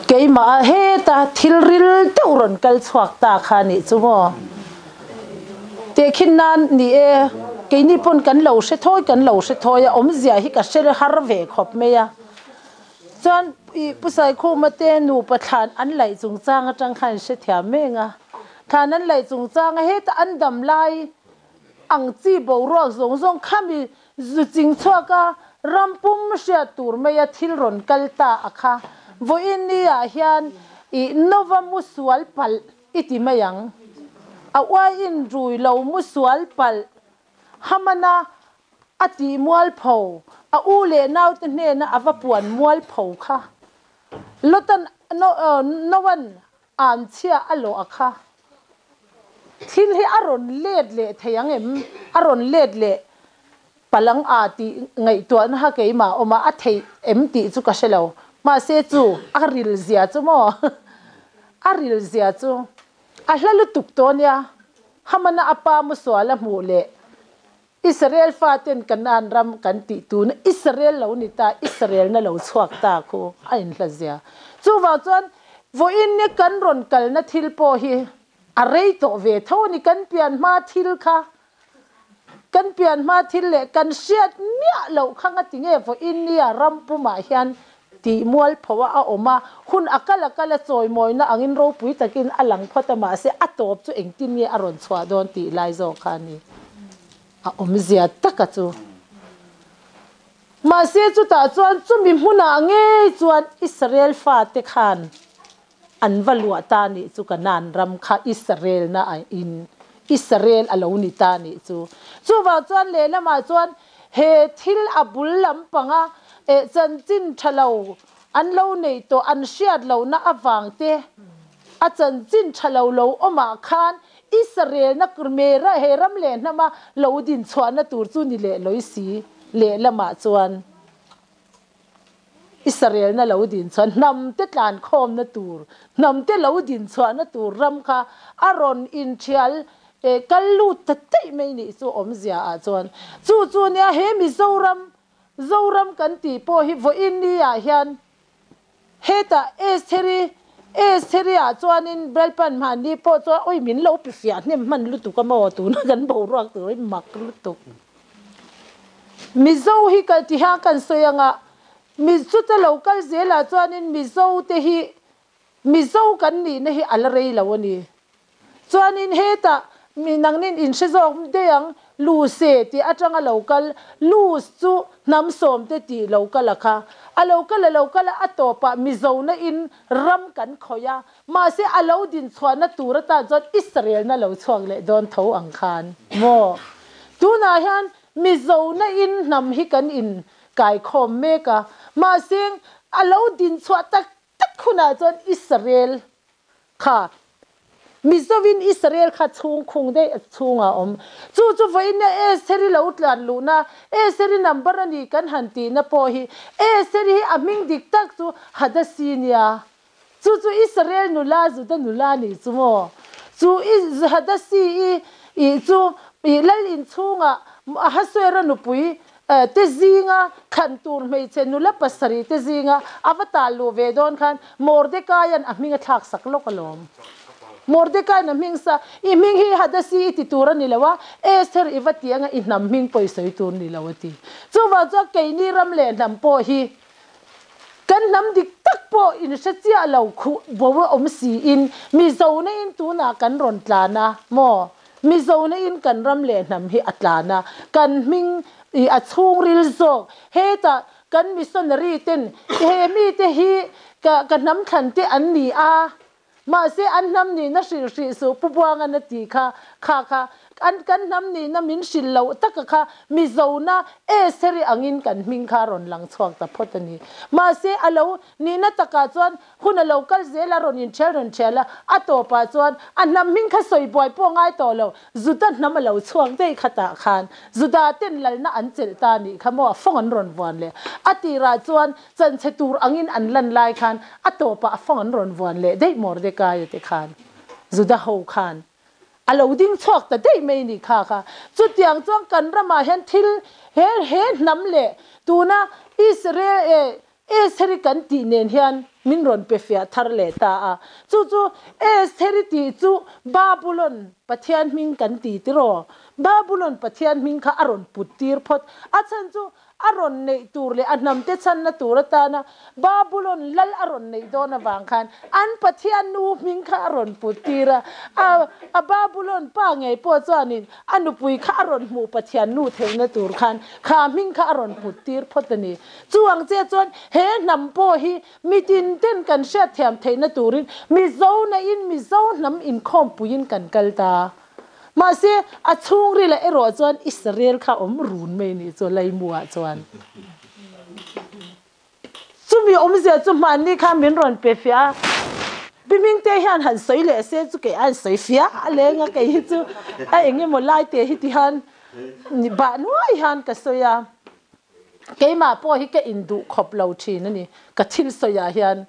keimah a heta thil ril deuh rawn kal chhuak ta kha nih chu maw. Tehkhin nan ni e, keini pawn kan lo hre thawi kan lo hre thawi a, awmzia hi ka hre har ve khawp mai a. Chuan i Pu Saikhuma te nupa thlan an laih chungchang atang khan hrethiam meng a, thlan an laih chungchang a heta an dam lai ang chi boruak zawng zawng khami zu ching chhuak a, ram pum hriat tur maia thil rawn kal ta a kha. Vawiin ni ah hian i Nova mu sual palh i ti mai ang. A uaiin rui lo mu sual palh Hamana a tih mualpho, a u leh naute hnena a va puan mualpho kha. Lotan Noan Anchhia a lawh a kha. Thil hi a rawn let leh thei ang em? A rawn let leh palang a tih ngaihtuahna kha keimah a awm a, a theih em tih chu ka hre lo. Mahse chu a ril zia chu maw? A ril zia chu a hla lutuk tawh nia. Hamana a pa musual a hmuh leh Israel faten Kanaan ram kan tih tuna Israel lo ni ta, Israel na lo chhuak ta khu a inhlazia. Chuvang chuan vawiin ni kan rawn kalna thil pawh hi a rei tawh ve tho a ni. Kan pian hma thil kha, kan pian hma thil leh kan hriat miah loh kha nga tinge vawiin nia ram pumah hian tih mualpho a a awm a, hun a kal a kal a chawimawina angin ropui takin a lang phawt a, mahse a tawp chu engtin nge a rawn chhuah dawn tih lai zawk kha a ni. A awmzia taka chu. Mahse chutah chuan chumi hmunah ngei chuan Israel fate khan an va luah ta nih chu Kanaan ram kha Israel na in Israel a lo ni ta nih chu. Chuvang chuan lehlamah chuan he thil a bul lampanga eh chanchin tha lo an lo neih tawh an hriat lohna avang te a chanchin tha lo lo awmah khan Israel na mera he ram leh hnama lo din chhuahna tur chu ni leh lawi si lehlamah chuan Israelna lo din chuan hnamte tlankhawmna tur, hnamte lo din chhuahna tur ram kha a rawn inthial kal lut ta daih mai nih chu awmzia ah chuan chu chu nia he Mizoram, Zoram kan tih pawh hi vawiin ni ah hian hetah Estheri, Estheri ah chuanin Lalpan hmanni pawh chuan awi min lo pe fiah hnem hman lutuk a maw tuna kan boruak tur hi mak lutuk. Mizo hi kal tiha kan sawi anga, mi chuta lo kal zelah chuanin Mizo te hi Mizo kan nihna hi a la rei lo a ni. Chuanin hetah mi nangnin in hre zawk daih ang, Luse tih atanga lo kal, Lus chu hnam sawmte tih lo kal a kha. A lo kal a lo kal a, a tawpah Mizona in ram kan khawih a, mahse a lo din chhuahna tur atan chuan Israelna lo chhuak leh dawn tho ang khan maw? Tunah hian Mizona in hnam hi kan in kaikhawm mek a, mahse a lo din chhuah tak tak hunah chuan Israel kha Mizovin Israel kha chhung khung daih a chhungah a awm. Chu chu vawiin Estheri lo tlan luhna, Estheri number a ni kan han tihna pawh hi Estheri hi a hming dik tak chu Hadasi nia. Chu chu Israel nula Juda nula nih chu maw? Chu i Hadasi i ih chu ih lal inchhungah Ahasuera nupui te zinga thlan tur hmeichhe nula pasarih te zinga a va tal luh ve dawn khan Mordekaia'n a hming a thlak sak lawk alawm. Mordekaia'n a hming sa, I hming hi Hadasi i ti tur a ni lo a, Esther i va ti anga i hnam hming pawh i sawi tur ni lo a ti. Chuvang chuan keini ram leh hnam pawh hi Kan hnam dik tak pawh in hre chiah lo khuh bo a awm siin Mizona in tunah kan rawn tlan a maw? Mizona in kan ram leh hnam hi a tlan a, kan hming I a chhungril zawk hetah kan missionary ten he mite hi ka ka hnam thlan te an ni a, mahse an hnam nihna hrilh hrih suh Pu Buangan a tih kha, kha kha an kan hnam nihna min hrilh loh taka kha Mizona Estheri angin kan hming kha a rawn lang chhuak ta phawt a ni. Mahse a lo nihna takah chuan Hun a lo kal zel a, rawn inthial rawn thial a, a tawpah chuan a hnam hming kha sawi buai pawh ngai tawh lo, Juda hnam a lo chhuak daih khatah khan Juda ten lalna an chelh ta nih kha maw a fawng an rawn vuan leh. A tirah chuan chanchhe tur angin an lan lai khan a tawpah a fawng an rawn vuan leh daih Mordekaia te khan Juda ho khan a lo ding chhuak ta daih mai nih kha kha. Chutiang chuan kan ramah hian thil he he hnam leh tuna Israel eh Estheri kan tih nen hian min rawn pe fiah thar leh ta a. Chu chu Estheri tih chu Babulon Pathian hming kan ti tiraw? Babulon Pathian hming kha a rawn put tir phawt. A chhan chu a rawn neih tur leh a hnamte chhanna tur atana Babulon lal a rawn neih dawn avang khan an Pathian nu hming kha a rawn put tir a. A Babulon pa ngei pawh chuanin a nupui kha a rawn hmuh Pathian nu theihna tur khan kha hming kha a rawn put tir phawt a ni. Chu ang che chuan he hnam pawh hi mitin ten kan hriatthiam theihna turin Mizo naiin Mizo hnam inkhawmpuiin kan kal ta. Mahse, a chhungrilah erawh chuan Israel kha awm run mai nih chu Laimuah chuan. Chumi awmzia chu hmanni khan min rawn pe fiah a, Pi Hmingte hian han sawi leh se chu kei a sawi fiah a leng a, kei hi chu a eng emaw lai te hi ti hian bah nuai hian ka sawi a. Keimah pawh hi ka induh khawp lo thin a ni. Ka thil sawiah hian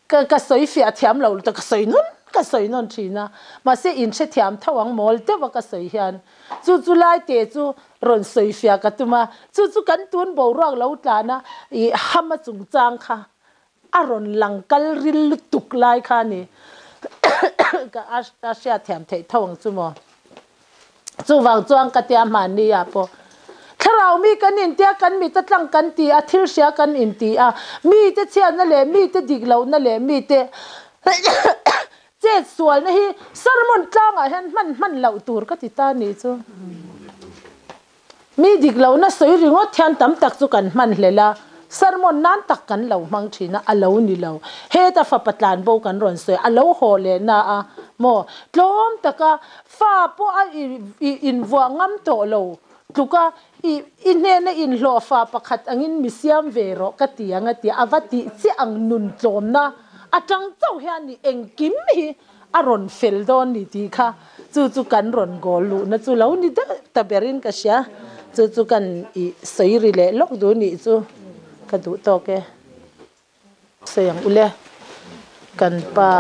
ka ka sawi fiah thiam lo lutuk a, ka sawi nawn ka sawi nawn thin a. Mahse inhrethiam tho ang mawl deuh a ka sawi hian chu chu lai te chu rawn sawi fiah ka tum a. Chu chu kan tun boruak lo tlan a ih hama chungchang kha a rawn lang kal ril lutuk lai kha a ni. Ka a hriatthiam theih tho ang chu maw. Chuvang chuan ka tia hmanni ah pawh thlarau mi kan intia kan mit a tlang kan ti a, thil hria kan inti a, mite chhiatna leh mite dik lohna leh mite chet sualna hi sermon tlangah hian hman hman loh tur ka ti ta nih chu. Mi dik lohna sawi ringawt hian tam tak chu kan hman hlel a, sermon nan tak kan lo hmang thin a, a lo ni lo. Heta fapa tlanbo kan rawn sawi, a lo haw leh na a maw? Tlawm taka fa pawh a i invuah ngam tawh lo tluka i i hnena inhlawh fa pakhat angin mi siam ve rawh ka ti ang a ti a, a va tih chiah ang nun tlawmna atang chauh hian i engkim hi a rawn fel dawn ni tih kha chu chu kan rawn goal luhna chu lo ni deuh ta berin ka hria. Chu chu kan i sawi ri leh lawk duh nih chu ka duh tawk e. Sawi ang ule, kan pa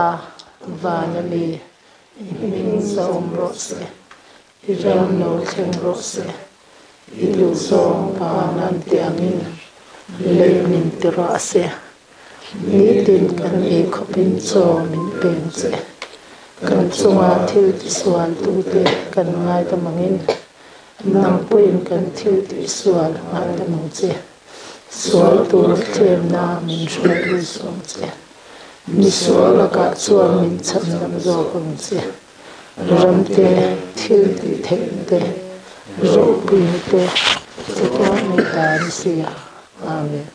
van a mi, i hming zawm rawh se, i ram lo thleng rawh se, i duhzawng pa nan ti angin lei min ti rawh se. Nitin kan ei khawpin chaw min peng che. Kan chunga thil tisual tute kan ngaidam angin, nang pawhin kan thil tihsual ngaidam ang che. Sual tur thlemna min hruai lut zawng che. Mi sual lakah chuan min chhandam zawk ang che. Ramte, thil tih theihna te, ropuina te, chatuan nei ta ni sia. Amen.